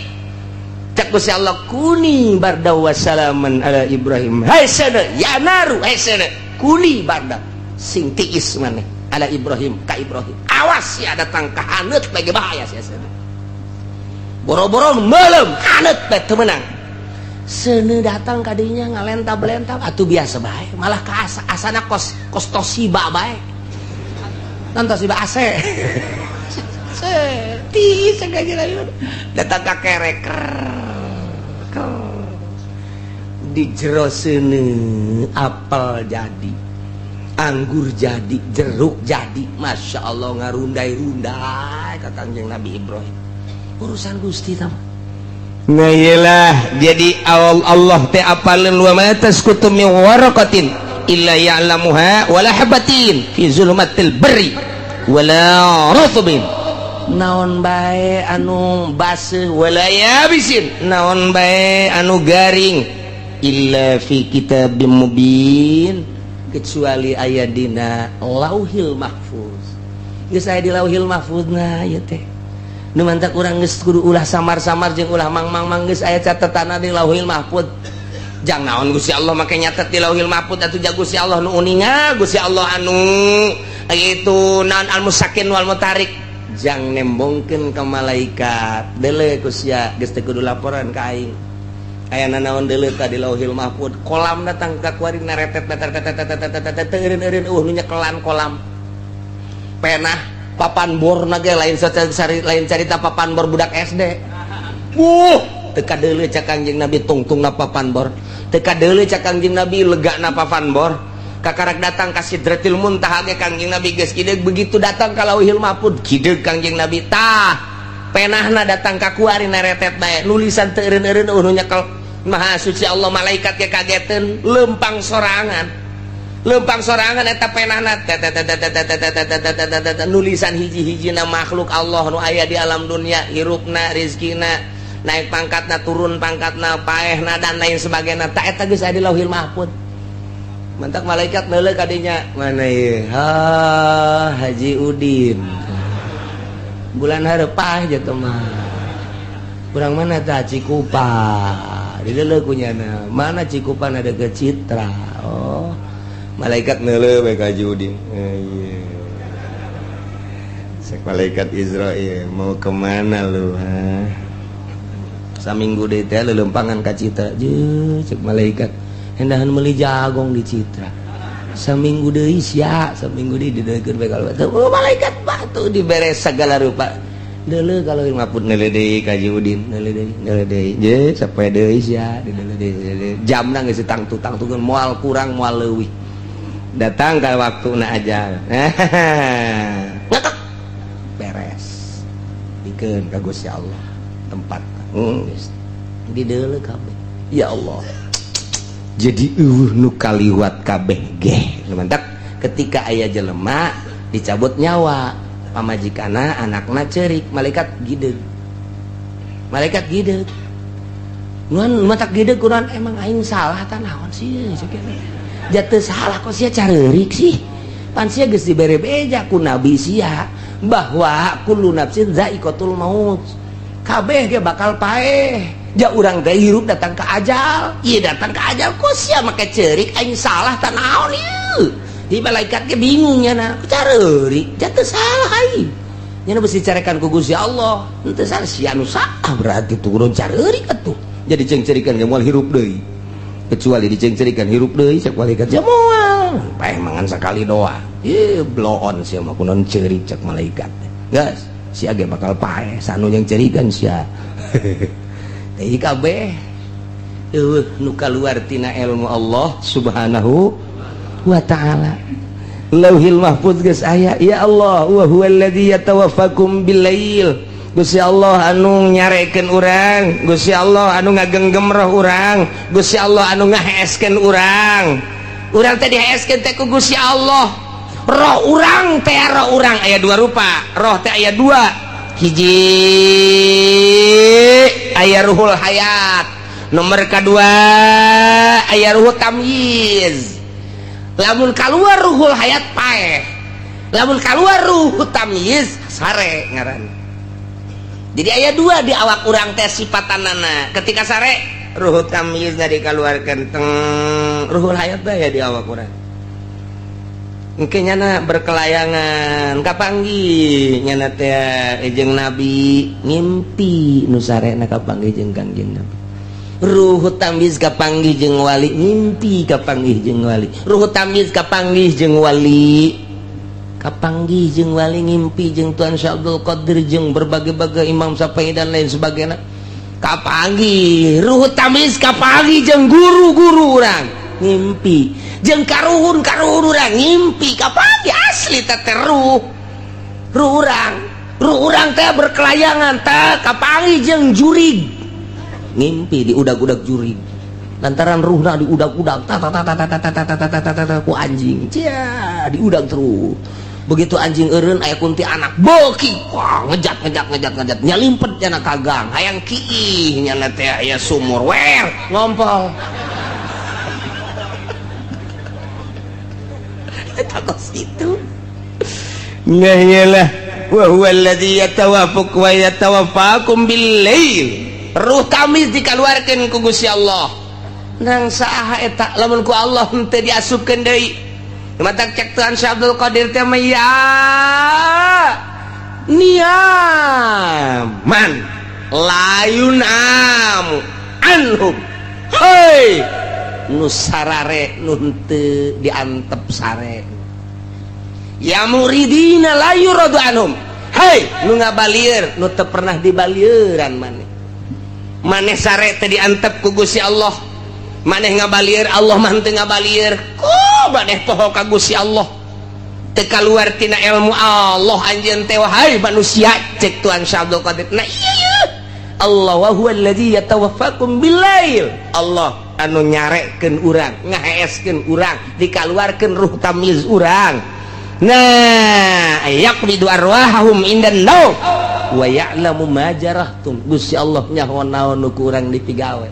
Cek Gusti Allah, kuni barda wassalaman ala Ibrahim. Hai seuneu ya naru, hai seuneu, kuni barda, sing tiis maneh, ala Ibrahim, ka Ibrahim. Awas ya datang ka haneut bagi bahaya sia seuneu. Boro-boro meuleum, haneut bae teu meunang. Seuneu datang kadinya ngalentap-lentap atuh biasa bae, malah ka asa asana kos kos Toshiba bae, non Toshiba AC tiis datang ka kerek di jero seuneu, apel jadi, anggur jadi, jeruk jadi. Masya Allah, ngarundai-rundai ka Kangjeng Nabi Ibrahim. Urusan Gusti tama. Nah, iyalah, jadi awal Allah teh apaleun, wa ma tasqutu min waraqatin illa ya'lamuha wala habatin fi zulumatil barri wala ratbin, naon bae anu baseuh, wala yabisin, naon bae anu garing, illa fi kitabim mubin, kecuali aya dina Lauhil Mahfuz. Geus aya di Lauhil Mahfuz. Nah, ieu teh nu mantak urang geus kudu ulah samar-samar jeung ulah mang-mang-mang. Geus aya catetanna di Lauhil Mahfuz. Jang naon Gusti Allah make nyatet di Lauhil Mahfuz atuh? Ja Gusti Allah nu uninga, Gusti Allah anu itu naon, al musakin wal mutarik, jang nembongkeun ka malaikat. Deuleu ku sia, geus teu kudu laporan ka aing. Aya nanaon deuleu ka di Lauhil Mahfuz. Kolam datang ka kuari naretet tetet eureun-eureun, nu nyekelan kolam penah papan bor ge lain lain carita papan bor budak SD. Wuh, teu kadeuleu cak Kangjeng Nabi tungtungna papan bor, teu kadeuleu cak Kangjeng Nabi legana papan bor. Kakarak datang ka Sidratil Muntaha ge Kangjeng Nabi geus kideug, begitu datang ka Lauhil Mahfud kideug Kangjeng Nabi. Tah, penahna datang ka kuari neretet bae, nulisan teu eureun-eureun, nu nyekel Maha Suci Allah, malaikat ge kageteun, lempang sorangan. Lempang sorangan eta penahna, nulisan hiji-hijina makhluk Allah nu aya di alam dunia, hirupna, rizkina, naik pangkatna, turun pangkatna, paehna, dan lain sebagainya. Tak, eta geus aya di Lauhil Mahfud. Mantak malaikat neuleuh kadinya, mana ieu? Ha, Haji Udin, bulan hareup jatuh mah. Kurang mana tah? Cikupa. Dideuleuh kunyana, mana Cikupa, ada ke Citra. Oh, malaikat neuleuh bae ka Haji Udin. Eh, iya. Cek malaikat Izrail, "Mau kemana lu, ha?" Saminggu deui teh lelempangan ka Citra. Je, cek malaikat, hendahan meuli jagong di Citra. Saminggu deui sia, saminggu deui dideuleukeun bae. Kalau oh, malaikat batu dibere segala rupa, deuleuh kalau maput, neuleuh deui ka Haji Udin, neuleuh deui, neuleuh deui, je, sapoe deui sia, dideuleuh deui, jamna geus tangtu-tangtu, moal kurang moal leuwih. Datang ke waktu na aja, ngetok, beres, bikeun ka Gusti Allah tempat geus dideuleuh kabeh. Ya Allah, jadi eueuh nu kaliwat kabeh ge. Mantap, ketika aya jelema dicabut nyawa, pamajikana, anakna cerik, malaikat gideg, malaikat gideg. Nuan matak gideg kunaon? Emang aing salah ta naon sih? Jatuh salah kok sia careurik sih? Pan sia geus dibere beja ku nabi sia bahwa kullu nafsin zaiqatul maut, kabeh ge bakal paeh. Ja urang teh hirup datang ke ajal, iya, datang ke ajal, kok sia make cerik aing salah ta naon ieu? Di malaikat ge bingung nya, na careurik, jatuh salah aing nya, besi dicarekan ku Gusti Allah, henteu salah, sia nu salah berarti turun careurik atuh. Jadi cengcerikan ge moal hirup deui, kecuali dicengcerikan hirup deui. Cek malaikat, ya moal paeh mangan sakali doang. Ih, bloon sia mah, kunaon ceurik? Cek malaikat, geus sia ge bakal paeh sanu yang cerikan sia. Jadi kabeh eueuh nu kaluar tina ilmu Allah Subhanahu wa Ta'ala. Lauhil Mahfuz geus aya. Ya Allah, wa huwallazi yatawaffakum billail. Gusti Allah anu nyarekeun urang, Gusti Allah anu ngagenggem roh urang, Gusti Allah anu ngaheeskeun urang. Urang teh diheeskeun teh ku Gusti Allah. Roh urang teh, roh urang aya dua rupa. Roh teh aya dua, hiji aya ruhul hayat, nomor kedua aya ruhul tamyiz. Lamun keluar ruhul hayat, paeh. Lamun keluar ruh tamyiz, sare ngaran. Jadi aya dua di awak urang teh sifatanana. Ketika sare, ruh tamyiz dikeluarkan teng, ruhul hayat ya di awak urang. Mungkin nyana berkelayangan, kapanggih nyana teh jeung nabi, ngimpi nu sarena kapanggih jeung Kangjeng Nabi. Ruh tamyiz kapanggih jeung wali, ngimpi kapanggih jeung wali. Ruh tamyiz kapanggih jeung wali, kapanggih jeung wali, ngimpi jeung Tuan Syekh Abdul Qadir, jeung berbagai-bagai Imam Syafi'i dan lain sebagainya. Kapanggih ruh tamyiz, kapanggih jeung guru-guru urang, ngimpi jeung karuhun karuhun urang, ngimpi kapanggih asli teh. Ruh, ruh urang, ruh urang teh berkelayangan teh kapanggih jeung jurig, ngimpi di udag-udag jurig, lantaran ruhna diudag-udag ta ta ta ta ta ta ta ta ta ta ta ta ku anjing cia, diudag terus. Begitu anjing eureun, aya kunti anak beuki, wah, ngejat ngejat ngejat ngejat, nyalimpet nyana ka gang, hayang kiih nyana teh, aya sumur, wer, ngompol. Eta kos kitu. Nah, iyalah, wa huwa alladzi yatawaffaq wa yatawaffakum bil lail. Ruh tamyiz dikaluarkeun ku Gusti Allah. Nang saha eta lamun ku Allah henteu diasupkeun deui? Matak cek Tuhan Syekh Abdul Qadir teh mah, ya niaman layun amu anhum. Hei, nu sarare nu henteu diantep sare, ya muridina la yuradu anhum. Hei, nu ngabalieur nu teu pernah dibalieuran. Maneh, maneh sare teh diantep ku Gusti Allah. Maneh ngabalieur Allah mah henteu ngabalieur. Ku maneh poho ka Gusti Allah. Teu kaluar tina ilmu Allah anjeun teh wahai manusia cek Tuhan Syekh Abdul Qadir. Nah iya iya. Allah wa huwa allazi yatawaffakum billail. Allah anu nyarekeun urang, ngaheeskeun urang, dikaluarkeun ruh tamyiz urang. Nah, yaqbidu arwahahum indan naum wa ya'lamu ma jarahtum. Gusti Allah nyaho naon nu ku urang dipigawe.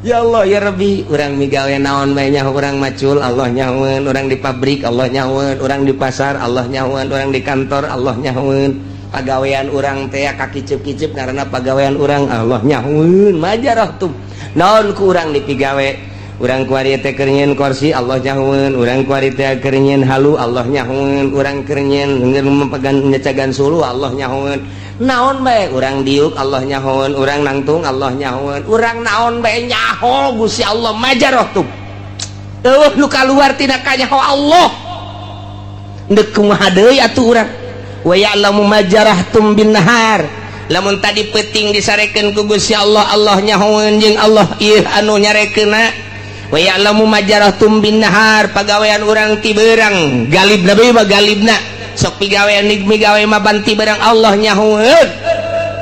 Ya Allah ya Rabbi, urang migawe naon bae nyaho, urang macul Allah nyahoeun, urang di pabrik Allah nyahoeun, urang di pasar Allah nyahoeun, urang di kantor Allah nyahoeun. Pagawean urang teh kakiceup-kiceup karena pagawean urang Allah nyahoeun majarahtum. Naon ku urang dipigawe? Urang kuari teh keur nyieun kursi Allah nyahoeun, urang kuari teh keur nyieun halu Allah nyahoeun, urang keur nyieun memegan nyecagan sulu Allah nyahoeun. Naon bae urang diuk Allah nyahoeun, urang nangtung Allah nyahoeun, urang naon bae nyaho Gusti Allah majarahtum. Eueuh nu kaluar tina kanyaho Allah. Deuk kumaha deui atuh urang? Wa ya'lamu ma jarahtum bin nahar. Lamun tadi peuting disarekeun ku Gusti Allah, Allah nyahoeun jeung Allah ieu anu nyarekeunna. Wa ya'lamu ma jarahtum bin nahar, pagawean urang ti beurang galibna bae mah galibna. Sok pigawean migawe mah banti beurang Allah nyahoeun.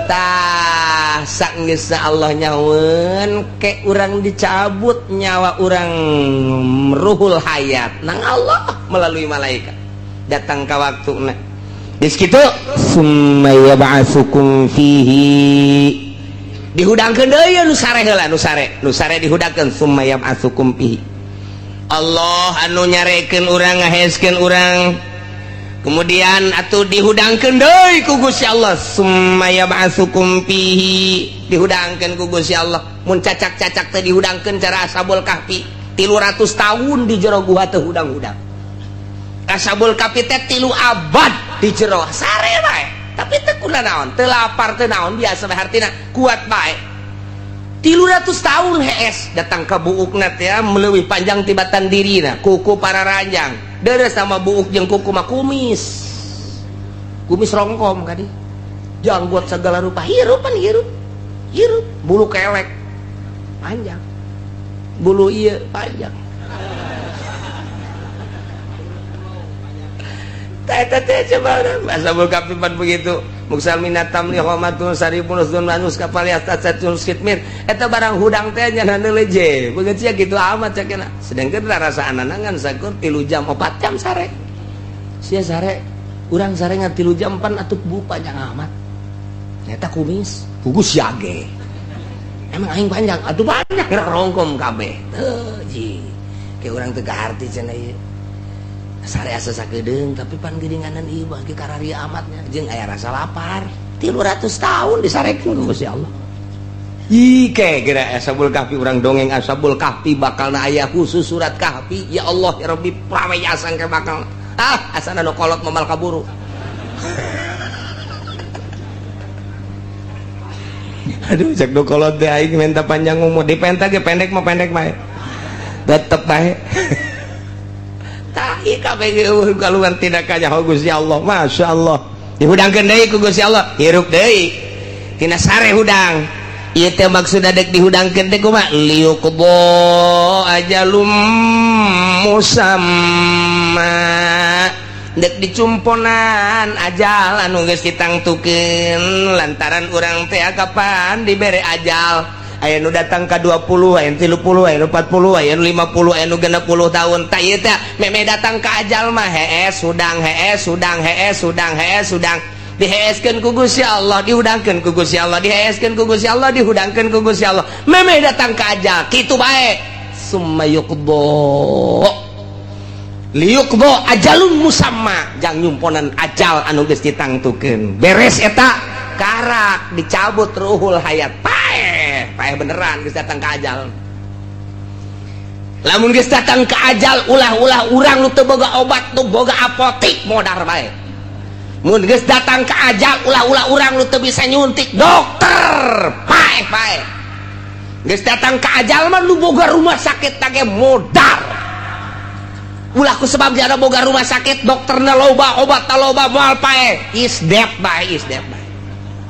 Tah saenggeusna Allah nyahoeun ke urang dicabut nyawa urang ruhul hayat nang Allah melalui malaikat. Datang ka waktuna. Geus kitu summa yab'atsukum fihi dihudangkeun deui nu sare heula nu sare dihudangkeun summa yab'atsukum fihi. Allah anu nyarekeun urang ngaheskeun urang kemudian atuh dihudangkeun deui ku Gusti Allah summa yab'atsukum fihi dihudangkeun ku Gusti Allah mun cacak-cacak teh dihudangkeun cara Ashabul Kahfi 300 tahun di jero gua teh hudang-hudang. Ashabul Kahfi teh 3 abad di jero sare bae tapi teu kuna naon teu lapar teu naon biasa bae hartina kuat bae 300 tahun hees datang ka buukna teh meleuwih panjang tibatan dirina kuku para ranjang deres sama buuk jeung kuku mah kumis kumis rongkom kadi janggot segala rupa hirupan hirup hirup bulu kelek panjang bulu ieu panjang. Ashabul Kahfi begitu muksal minatam li homatun saribun uzun manus kapal yastatun skitmir eta barang hudang teh nya leje begitu sia kitu amat cakena sedangkeun rasa anangan sakur 3 jam 4 jam sare sia sare urang sare ngan 3 jam pan atuh bu panjang amat eta kumis pugus siage emang aing panjang atuh panjang rongkom kabeh teu ji ke urang teu kaharti cenah ieu sare asa sakedeung tapi pan geuninganan ieu bagi kararia amatnya jeung aya rasa lapar 300 tahun disarekeun ku Gusti Allah. Ih ke geura Ashabul Kahfi urang dongeng Ashabul Kahfi bakalna aya khusus surat Kahfi ya Allah ya Rabbi praweyasan ke bakal ah asana nu kolot moal kaburu. Aduh cek nu kolot teh aing minta panjang umur dipenta ge pendek mah pendek bae tetep bae. Kaluar tidak kanyaho Gusti Allah Masya Allah dihudangkeun deui ku Gusti Allah hirup deui tina sare hudang ieu teh maksudna dek dihudangkeun teh kumaha liyuqdo ajalum musamma dek dicumponan ajal anu geus ditangtukeun lantaran urang teh kapan dibere ajal aya nu datang ka 20 aya nu 30 aya nu 40 aya nu 50 aya nu 60 tahun tah ieu teh meme datang ka ajal mah hees hudang hees hudang hees hudang hees hudang diheeskeun ku Gusti Allah dihudangkeun ku Gusti Allah diheeskeun ku Gusti Allah dihudangkeun ku Gusti Allah meme datang ka ajal kitu bae summa yuqdo liyuqdo ajalun musamma jang nyumponan ajal anu geus ditangtukeun beres eta karak dicabut ruhul hayat paeh beneran geus datang ka ajal. Lamun geus datang ka ajal ulah-ulah urang nu teu boga obat nu boga apotik modar bae. Mun geus datang ka ajal ulah-ulah urang nu teu bisa nyuntik dokter paeh bae. Geus datang ka ajal mah nu boga rumah sakit tage modar. Ulah ku sebab jana boga rumah sakit dokterna loba obatna loba moal paeh is dead bae is dead bae.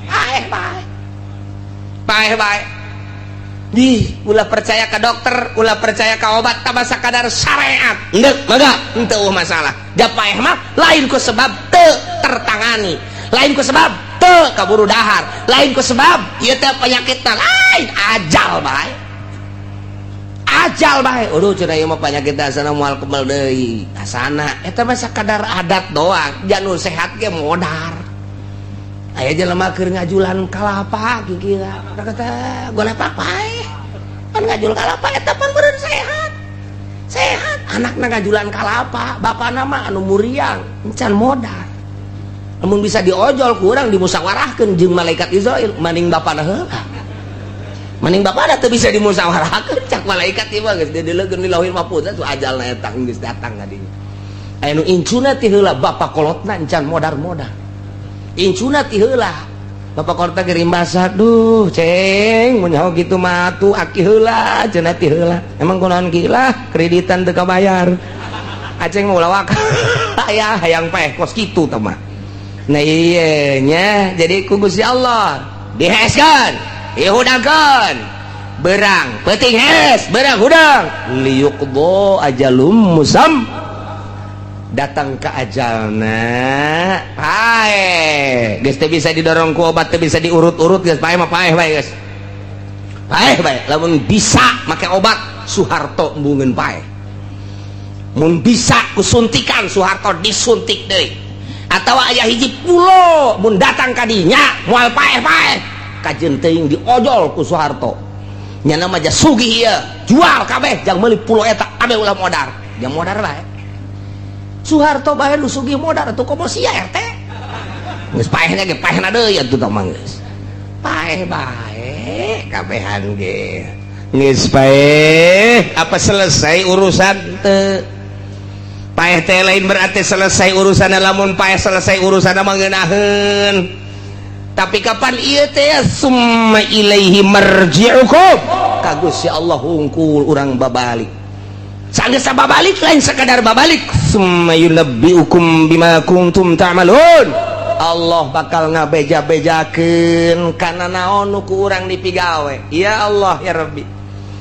Paeh bae. Paeh bae. Di ulah percaya ke dokter, ulah percaya ke obat, tambah sakadar syariat. Endek mangga henteu masalah. Da paeh mah lain ku sebab teu tertangani, lain ku sebab teu kaburu dahar, lain ku sebab ieu teh penyakitna lain ajal bae. Ajal bae. Aduh cenah ieu mah penyakit asana moal kebal deui. Asana eta mah sakadar adat doang. Janu sehat ge modar. Aya jelema keur ngajulan kalapa kikira. Kata golepak paeh. Pan ngajul kalapa eta pan beureun sehat. Sehat anakna ngajulan kalapa, bapana mah anu muriang, encan modar. Lamun bisa diojol kurang dimusyawarahkeun jeung malaikat Israil, maning bapana heula. Maning bapana teu bisa dimusyawarahkeun cak malaikat ieu mah geus dideleukeun di Lauhil Mahfuz atuh ajalna eta geus datang ka dinya. Aya nu incuna ti heula bapa kolotna encan modar-modar. Incuna ti heula bapak kolotna ge rimbasa, duh ceng mun nyaho kitu mah atuh aki heula cenah ti heula. Emang kunaon ki lah kreditan teu kabayar. Aceng mah ulah waka aya hayang paeh kos kitu tah mah. Nah iya nya jadi ku Gusti Allah diheskeun, dihudangkeun. Berang peuting hes, berang hudang. Liyuqdo ajalum musam. Datang ke ajalna paeh geus teu bisa didorong ku obat, teu bisa diurut-urut geus paeh mah paeh bae geus. Paeh bae lamun bisa make obat Soeharto embungeun paeh. Mun bisa ku suntikan Soeharto disuntik deui. Atawa aya hiji pulo mun datang ka dinya moal paeh-paeh kajeun teuing diojol ku Soeharto. Nyana mah sugih ieu jual kabeh jang meuli pulo eta kabeh ulah modar. Jang modar bae. Soeharto bae nu sugih modar atuh komo sia RT. Geus paehna ge paehna deui atuh tah mah geus. Paeh bae kabehan ge. Geus paeh apa selesai urusan teu? Paeh teh lain berarti selesai urusan, lamun paeh selesai urusan mah ngeunaheun. Tapi kapan ieu teh summa ilaihi marji'ukum ka Gusti Allah hungkul urang babalik. Sanggeus babalik lain sekadar babalik, summa yunabbiukum bima kuntum ta'malun. Allah bakal ngabeja-bejakeun kana naon nu ku urang dipigawe. Ya Allah ya Rabbi.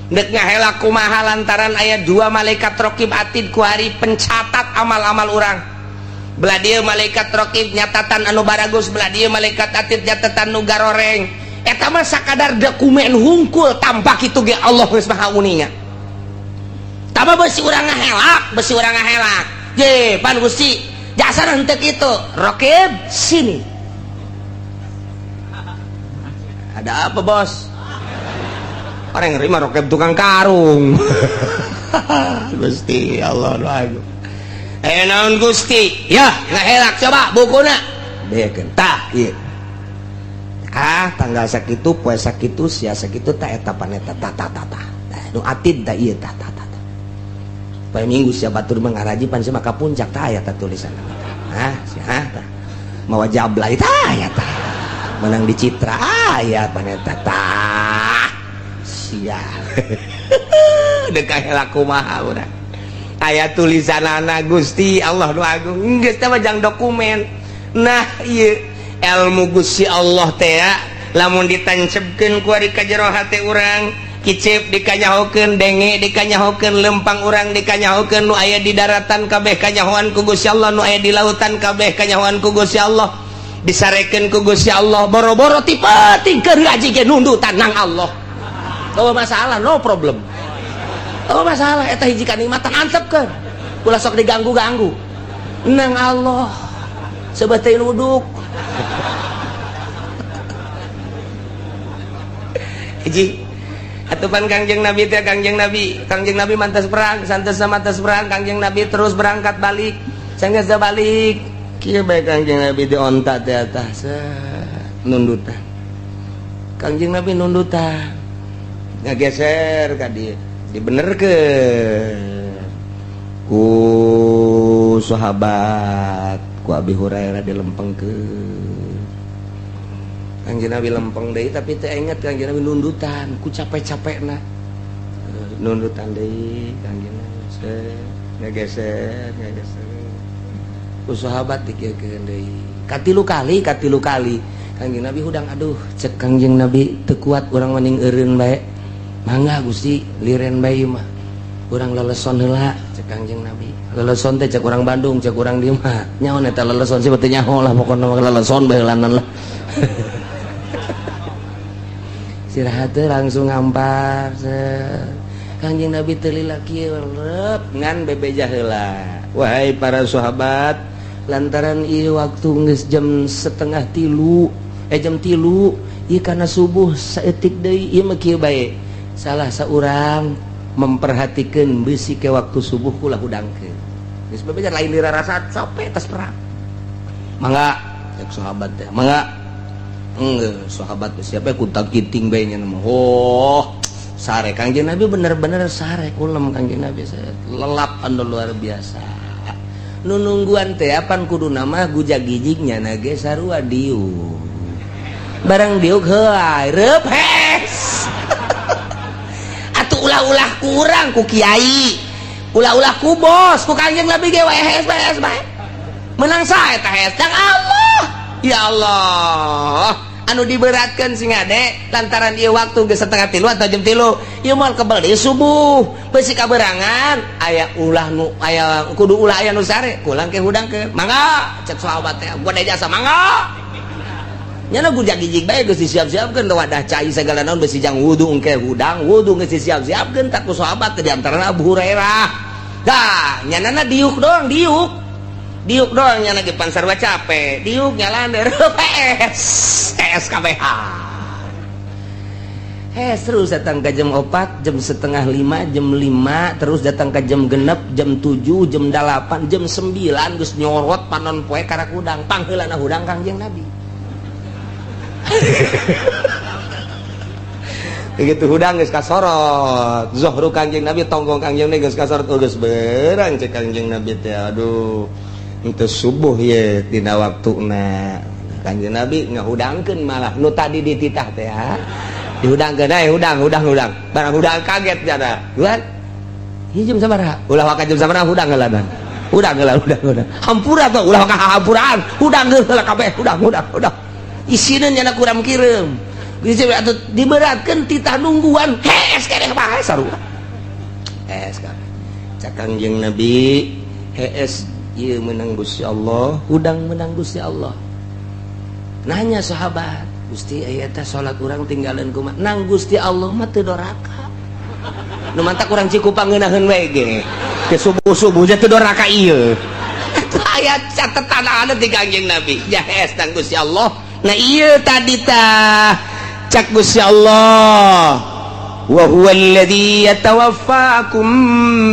Dek ngahela kumaha lantaran aya dua malaikat raqib atid ku hari pencatat amal-amal urang. Belah dieu malaikat raqib nyatatan anu baragus, belah dieu malaikat atid nyatatan nu garoreng. Eta mah sakadar dokumen hungkul tanpa kitu ge Allah geus maha uninga. Tama besi urang ngahelak, besi urang ngahelak. Je, pan Gusti, jasa henteu kitu. Raqib sini. Ada apa, Bos? Orang yang nerima raqib tukang karung. Gusti Allah agung. Naon Gusti? Ya, ngahelak coba bukuna. Bekeun tah ieu. Ah, tanggal sakitu, poe sakitu, sia sakitu tah eta paneta tah tah tah tah. Nu atid tah ieu tah tah tah. Poe Minggu sia batur mangaraji pan sia maka puncak tah aya tah tulisan. Hah, sia tah. Mawa jablay tah aya tah. Menang di Citra aya paneta tah. Sia. Deuk kahelak kumaha urang. Aya tulisanana Gusti Allah nu agung. Geus teh mah jang dokumen. Nah, ieu ilmu Gusti Allah teh lamun ditancepkeun ku ari ka jero hate urang, kicep dikanyahokeun, denge dikanyahokeun, lempang urang dikanyahokeun, nu aya di daratan kabeh kanyahoan ku Gusti Allah, nu aya di lautan kabeh kanyahoan ku Gusti Allah, disarekeun ku Gusti Allah, boro-boro ti peuting keur ngaji ge nundutan nang Allah. Oh masalah, no problem. Oh masalah eta hiji kanikmatan antepkeun. Ulah sok diganggu-ganggu. Nang Allah sebetulnya nuduk. Hiji atupan Kangjeng Nabi teh Kangjeng Nabi mantas perang, santos mantas perang, Kangjeng Nabi terus berangkat balik. Sanggeus balik, kieu bae Kangjeng Nabi di onta teh atas nundutan. Kangjeng Nabi nundutan. Ngageser ka dieu, dibenerkeun ku sahabat, ku Abi Hurairah dilempengkeun. Kangjeng Nabi lempeng deui tapi teu inget Kangjeng Nabi nundutan ku capek-capekna. Nundutan deui Kangjeng Nabi ngageser, ngageser. Ku sahabat dikieukeun deui. Katilu kali, katilu kali. Kangjeng Nabi hudang aduh cek Kangjeng Nabi teu kuat urang mending eureun bae. Mangga Gusti liren bae mah. Urang leleson heula cek Kangjeng Nabi. Leleson teh cek urang Bandung, cek urang dieu mah. Nyaho eta leleson sih teu nyaho lah pokona mah leleson bae heulanan lah. Istirahat teh langsung ngampar. Kangjeng Nabi teu lila kieu rep ngan bebeja heula. Wahai para sahabat, lantaran ieu waktu geus jam 2:30 jam 3 ieu kana subuh saeutik deui ieu mah kieu bae. Salah saurang memperhatikan bisi ke waktu subuh ulah hudangkeun. Geus bebeja lain dirarasa capek tas perang. Mangga cek sahabat teh, mangga. Enggeus sahabat siapa kuntak kiting bae nya mah. Oh, sare Kangjeng Nabi bener-bener sare kulem Kangjeng Nabi lelap anu luar biasa. Nu nungguan teh apan kuduna mah gujag-gijig nyana ge sarua diuk. Barang diuk heuay reup hes. Atuh ulah-ulah kurang ku kiai. Ulah-ulah ku bos, ku Kangjeng Nabi ge wae hes bae hes bae. Menang sae teh hes cang Allah. Ya Allah. Anu diberatkan sing ade lantaran ieu waktu geus 2:30 atau jam 3 ieu moal kebel deui subuh beusi kaberangan aya ulah nu aya kudu ulah aya nu sare kulang ke hudang ke mangga cek sahabat teh gua jasa mangga nyana gujag-gijig bae geus disiap-siapkeun wadah cai sagala naon beusi jang wudu engke hudang wudu geus disiap-siapkeun tak ku sahabat teh di antarana Abu Hurairah dah nyanana diuk doang diuk diuk doang nyana ge pan sarua capek diuk nyalander PS SKBH hes terus datang ke jam 4 jam 4:30 jam 5 terus datang ke jam 6 jam 7 jam 8 jam 9 geus nyorot panon poe karak hudang pangheulana hudang Kangjeng Nabi. Begitu hudang geus kasorot zuhru Kangjeng Nabi tonggong Kangjeng Nabi geus kasorot geus beurang cek Kangjeng Nabi teh aduh untuk subuh ye dina waktuna Kangjeng Nabi ngahudangkeun malah nu tadi dititah teh ha dihudangkeun eh hudang hudang hudang barang hudang kaget jana buat ieu jam sabaraha ulah waka jam sabaraha hudang heula dan hudang heula hudang hudang hampura tuh ulah waka hampuraan hudang heula kabeh hudang hudang hudang isina nyana kuram kireum geus atuh diberatkeun titah nungguan hees keneh bae sarua hees kabeh cak Kangjeng Nabi hees ieu menang Gusti Allah hudang menang Gusti Allah. Nanya sahabat Gusti aya teh salat urang tinggalan kumaha nang Gusti Allah mah teu doraka nu mantak urang Cikupang ngeunaheun we ge ke subuh-subuh teh teu doraka ieu eta aya catetan anu ti Kangjeng Nabi jahes nang Gusti Allah. Nah ieu tadi tah cak Gusti Allah wa huwa alladzi yatawaffakum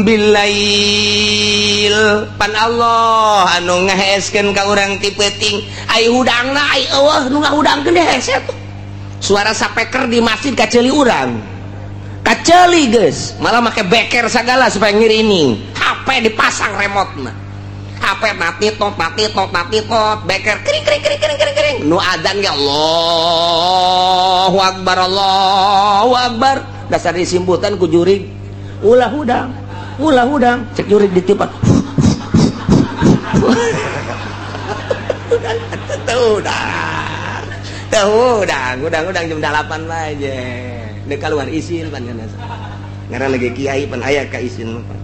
billail pan Allah anu ngaheeskeun ka urang ti peuting ai hudangna ai eueuh nu ngahudangkeun hese tuh suara sapeker di masjid kaceuli urang kaceuli geus malah make beker sagala supaya ngirining HP dipasang remote-na HP mati tot mati tot mati tot beker kering kering kering kering kering kering nu adzan ge Allahu akbar Allahu akbar dasar disimputan ku jurig ulah hudang cek jurig ditipan tuh hudang hudang hudang jam 8 bae je deuk kaluar isin pan ngaran lagi kiai pan aya ka isin pan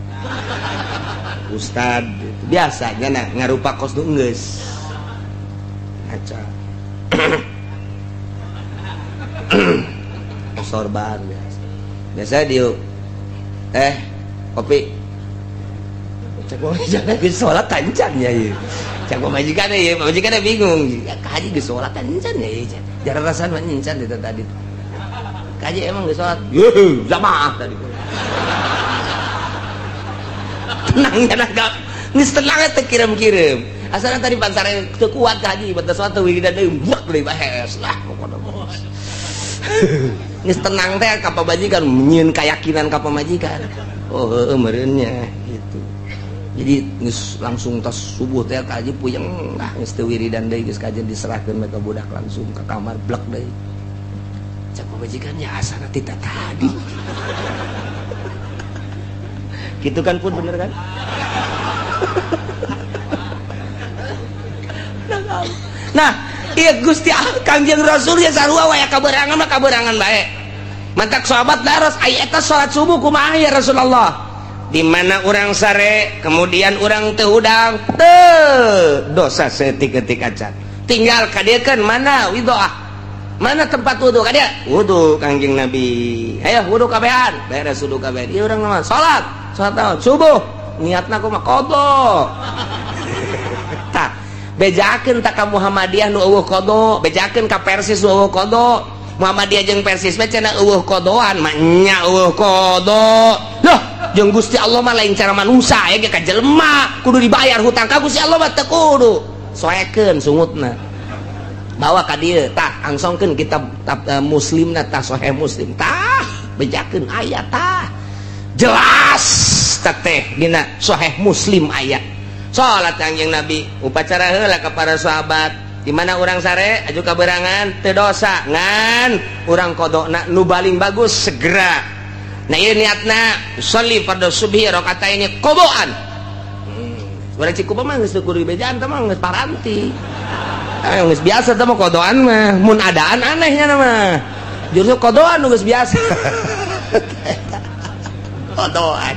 ustad biasanya nah ngarupa kos nu geus ngaca sorban biasa biasa diuk kopi cek majikan geus salat tancan ya ieu cek majikan ieu majikan bingung ya kaji geus salat tancan ya ieu jarang rasana nyencan itu tadi kaji emang geus salat yeuh jamaah tadi tenangnya nagap geus tenang teh kirim-kirim asalna tadi pansare teu kuat ka haji batas salat wiridan deui buak deui bahes lah pokona geus tenang teh ka pamajikan nyieun keyakinan ka pamajikan oh heueuh meureun nya gitu jadi geus langsung tas subuh teh ka haji puyeng lah geus teu wiridan deui geus kajen diserahkeun ka budak langsung ka kamar blek deui cak pamajikan ya asana tita tadi gitu kan pun bener kan? Nah, iya Gusti Kangjeng Rasul ya sarua wae kaberangan mah kaberangan bae. Mantak sahabat daros ai eta salat subuh kumaha ya Rasulullah? Di mana urang sare kemudian urang teu hudang teu dosa saeutik-eutik acan. Tinggal kadiekeun mana widoah, mana tempat wudu ka dia? Wudu Kangjeng Nabi. Ayo wudu kabehan, beres wudu kabehan. Ieu urang mah salat, salat naon? Subuh. Niatna kumaha? Qada. Tah, bejakeun tak ka Muhammadiyah nu eueuh qada, bejakeun ka Persis nu eueuh qada. Muhammadiyah jeung Persis mah cenah eueuh qadoan, mah nya eueuh qada. Loh, jeung Gusti Allah mah lain cara manusia ya ge ka jelema, kudu dibayar hutang ka Gusti Allah mah teu kudu. Soekeun sungutna. Bawa ka dieu tah, angsongkeun kitab Muslimna tah, Sahih Muslim tah, bejakeun aya tah. Jelas teh dina Sahih Muslim aya. Salat Kangjeng Nabi, upacara heula ka para sahabat. Di mana urang sare aju kaberangan teu dosa ngan urang qadona nu paling bagus segera. Nah ieu niatna sholli fardhu subhi rakaataini qadaan. Urang Cikupa mah geus teu kudu dibejaan teh mah geus paranti. Geus biasa teh mah qadaan mah, mun adaan anehnya mah. Justru qadaan nu geus biasa. Qadaan.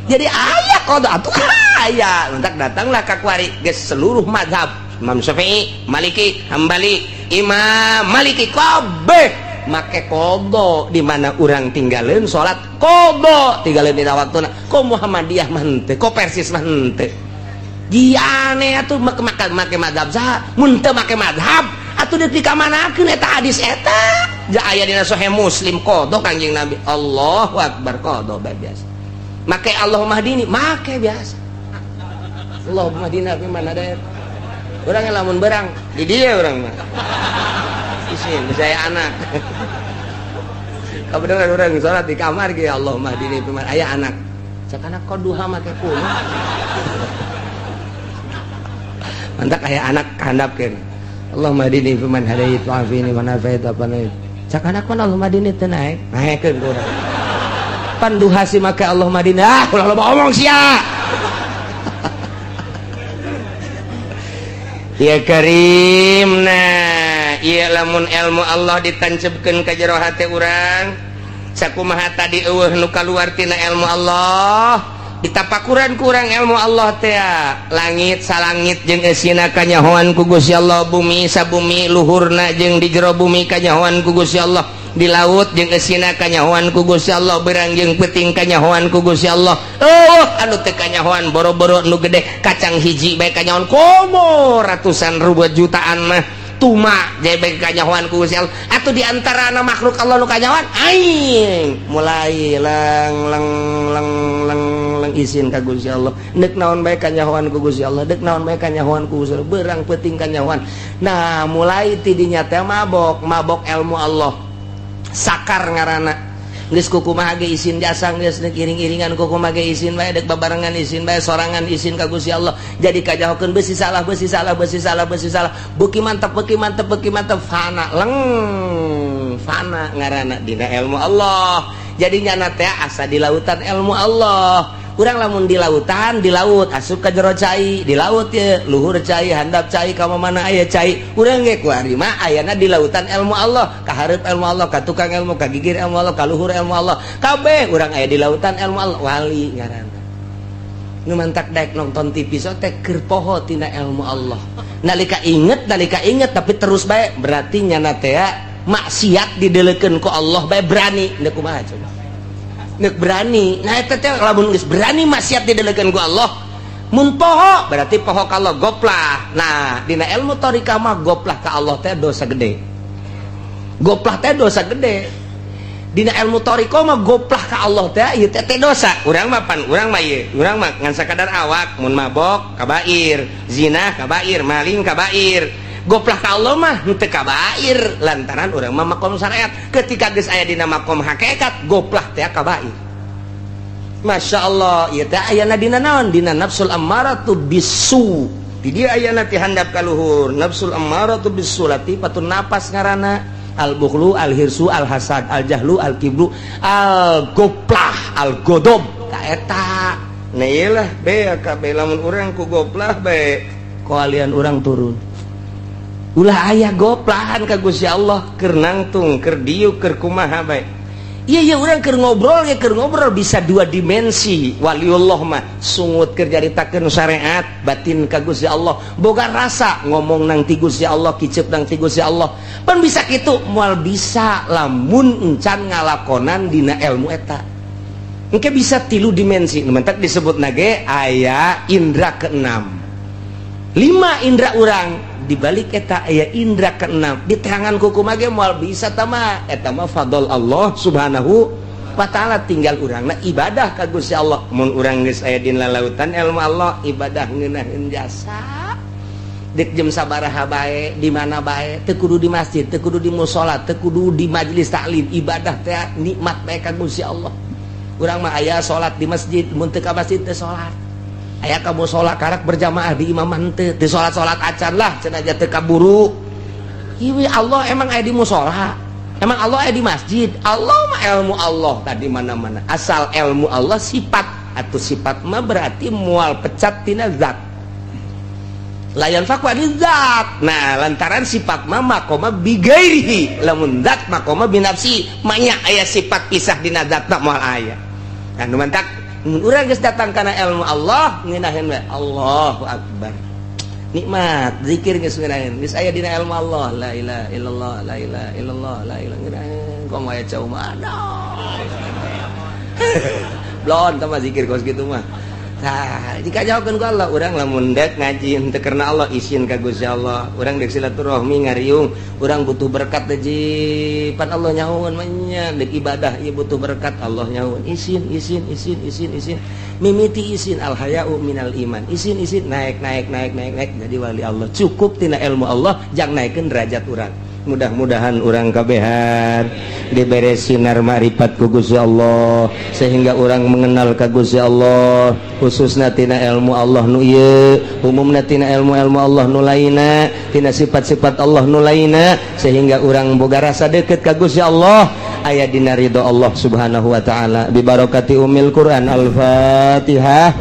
Jadi aya qada atuh aya. Entak datanglah ka kuari geus seluruh mazhab Imam Syafi'i, Maliki, Hambali, Imam Maliki kabeh make qada di mana urang tinggalin salat qada tinggalin dina waktuna. Kok Muhammadiyah mah henteu, kok Persis mah henteu. Jiane atuh make make mazhab saha? Mun teu make mazhab atuh deuk dikamanakeun eta hadis eta? Ja aya dina Sahih Muslim qada Kangjeng Nabi. Allahu akbar qada bae biasa. Make Allahumma hdini make biasa. Allahumma hdina fi man hadait. Urang lamun berang di dia urang mah. Isin saya anak. Kebetulan urang salat di kamar ge Allahumma hdini fi man aya anak. Cak anak kok duha make kuno. Mantak aya anak handapkeun. Allahumma hdini fi man hadait wa afini man afait apa naik. Cak anak mah Allahumma hdini teu naek. Naekeun ku urang. Pan duha si make Allahumma hdini. Ah, ulah loba omong sia. Ya Karim, nah ieu lamun ilmu Allah ditancepkeun ka jero hate urang sakumaha tadi eueuh nu kaluar tina ilmu Allah ditapakuran kurang ilmu Allah teh langit salangit jeung eusina kanyahoan ku Gusti Allah, bumi sabumi luhurna jeung di jero bumi kanyahoan ku Gusti Allah, di laut jeung eusina kanyahoan ku Gusti Allah, berang jeung peuting kanyahoan ku Gusti Allah. Oh anu teu kanyahoan boro-boro nu gede kacang hiji bae kanyahoan komo ratusan ribu jutaan mah tuma jebek kanyahoan ku Gusti Allah. Atuh di antara makhluk Allah nu kanyahoan aing mulai leng leng leng leng leng izin ka Gusti Allah, deuk naon bae kanyahoan ku Gusti Allah, deuk naon bae kanyahoan ku Gusti Allah, berang peuting kanyahoan. Nah mulai tidinya teh mabok mabok ilmu Allah sakar ngaranna geus kukumaha ge izin jasa geus deuk iring-iringan kukumaha ge izin bae deuk babarengan izin bae sorangan izin ka Gusti Allah. Jadi kajahokeun beusi salah beusi salah beusi salah beusi salah beuki mantep beuki mantep beuki mantep fana leng fana ngaranna dina ilmu Allah. Jadi nyana teh asa di lautan ilmu Allah. Urang lamun di lautan di laut asup ka jero cai di laut ye luhur cai handap cai ka mana aya cai urang ge kuari mah ayana di lautan ilmu Allah, ka hareup ilmu Allah, ka tukang ilmu, ka gigir ilmu Allah, ka luhur ilmu Allah, kabeh urang aya di lautan ilmu Allah. Wali ngaranna nu mantak daek nonton TV so teh keur poho tina ilmu Allah. Nalika inget tapi terus bae berarti nyana teh maksiat didelekeun ku Allah bae berani deuk kumaha coba. Nek berani, nah eta teh lamun geus berani maksiat didelekeun ku Allah, mun poho berarti poho ka Allah goplah. Nah, dina ilmu thariqah mah goplah ka Allah teh dosa gede. Goplah teh dosa gede. Dina ilmu thariqah mah goplah ka Allah teh ieu teh teh dosa. Urang mah pan urang mah ieu, urang mah ngan sakadar awak mun mabok kabair, zina kabair, maling kabair. Goplah ka Allah mah henteu kabair lantaran urang mah makom syariat. Ketika geus aya dina makom hakikat goplah teh kabair. Masya Allah ieu teh ayana dina naon? Dina nafsul ammaratu bisu. Di dieu ayana ti handap ka luhur nafsul ammaratu bisu latifatun napas ngaranna al bukhlu al hirsu al hasad al jahlu al kibru al goplah al godob ka eta. Nah ieu lah bea kabeh lamun urang ku goplah bae koalian urang turun. Ulah aya goplahan ka Gusti Allah keur nangtung keur diuk keur kumaha bae. Iya, urang keur ngobrol ya, keur ngobrol bisa dua dimensi. Waliullah mah sungut keur nyaritakeun syariat, batin ka Gusti Allah, boga rasa ngomong nang ti Gusti Allah, kicep nang ti Gusti Allah. Pan bisa kitu? Moal bisa lamun encan ngalakonan dina ilmu eta. Engke bisa tilu dimensi. Nu mentak disebut nage aya indra keenam. Lima indra urang, dibalik eta aya indra keenam. Di tangan kuku mage moal bisa tama. Eta mah fadl Allah Subhanahu wa Ta'ala, tinggal urangna ibadah ka Gusti Allah. Mun urang geus aya dina lautan ilmu Allah, ibadah ngeunaheun jasa. Dek jam sabaraha bae, di mana bae, teu kudu di masjid, teu kudu di musola, teu kudu di majelis taklim, ibadah teh nikmat bae ka Gusti Allah. Urang mah aya salat di masjid, mun teu ka masjid teu salat. Aya ka musola karak berjamaah, di imam teu, teu salat-salat acan lah cenah, teu kaburu. Ieu Allah emang aya di musola? Emang Allah aya di masjid? Allah mah ilmu Allah tadi mana-mana. Asal ilmu Allah sifat atau sifat mah berarti mual pecat tina zat, la yanfakku ani zat. Nah, lantaran sifat mah maqoma bigairihi, lamun zat maqoma binafsi, manya aya sifat pisah dina zat mah moal aya. Nah, nu mantak mun urang geus datang kana ilmu Allah, ngeunaheun we, Allahu akbar, nikmat zikir geus ngeunaheun, geus aya dina ilmu Allah, la ilaha illallah, la ilaha illallah, la ilaha, ngeunaheun. Komo aya cau mah, aduh, blon tah mah zikir kos kitu mah. Tah, jika jawabkan ku Allah, urang lamun dek ngaji henteu karena Allah, isin ka Gusti Allah. Urang dek silaturahmi ngariung, urang butuh berkat teh pan Allah nyahoan mah nya, dek ibadah ieu butuh berkat, Allah nyahoan. Isin, isin, isin, isin, isin. Mimiti isin, al haya'u minal iman. Isin, isin, naik, naik, naik, naik, naik jadi wali Allah. Cukup tina ilmu Allah jang naikeun derajat urang. Mudah-mudahan urang kabehan diberi sinar makrifat ku Gusti Allah sehingga orang mengenal ka Gusti Allah, khususna tina ilmu Allah nu ieu, umumna tina ilmu-ilmu Allah nu lainna, tina sifat-sifat Allah nu lainna, sehingga urang boga rasa deket ka Gusti Allah, aya dina ridho Allah Subhanahu wa Taala, bi barakati umil Quran. Al-Fatihah.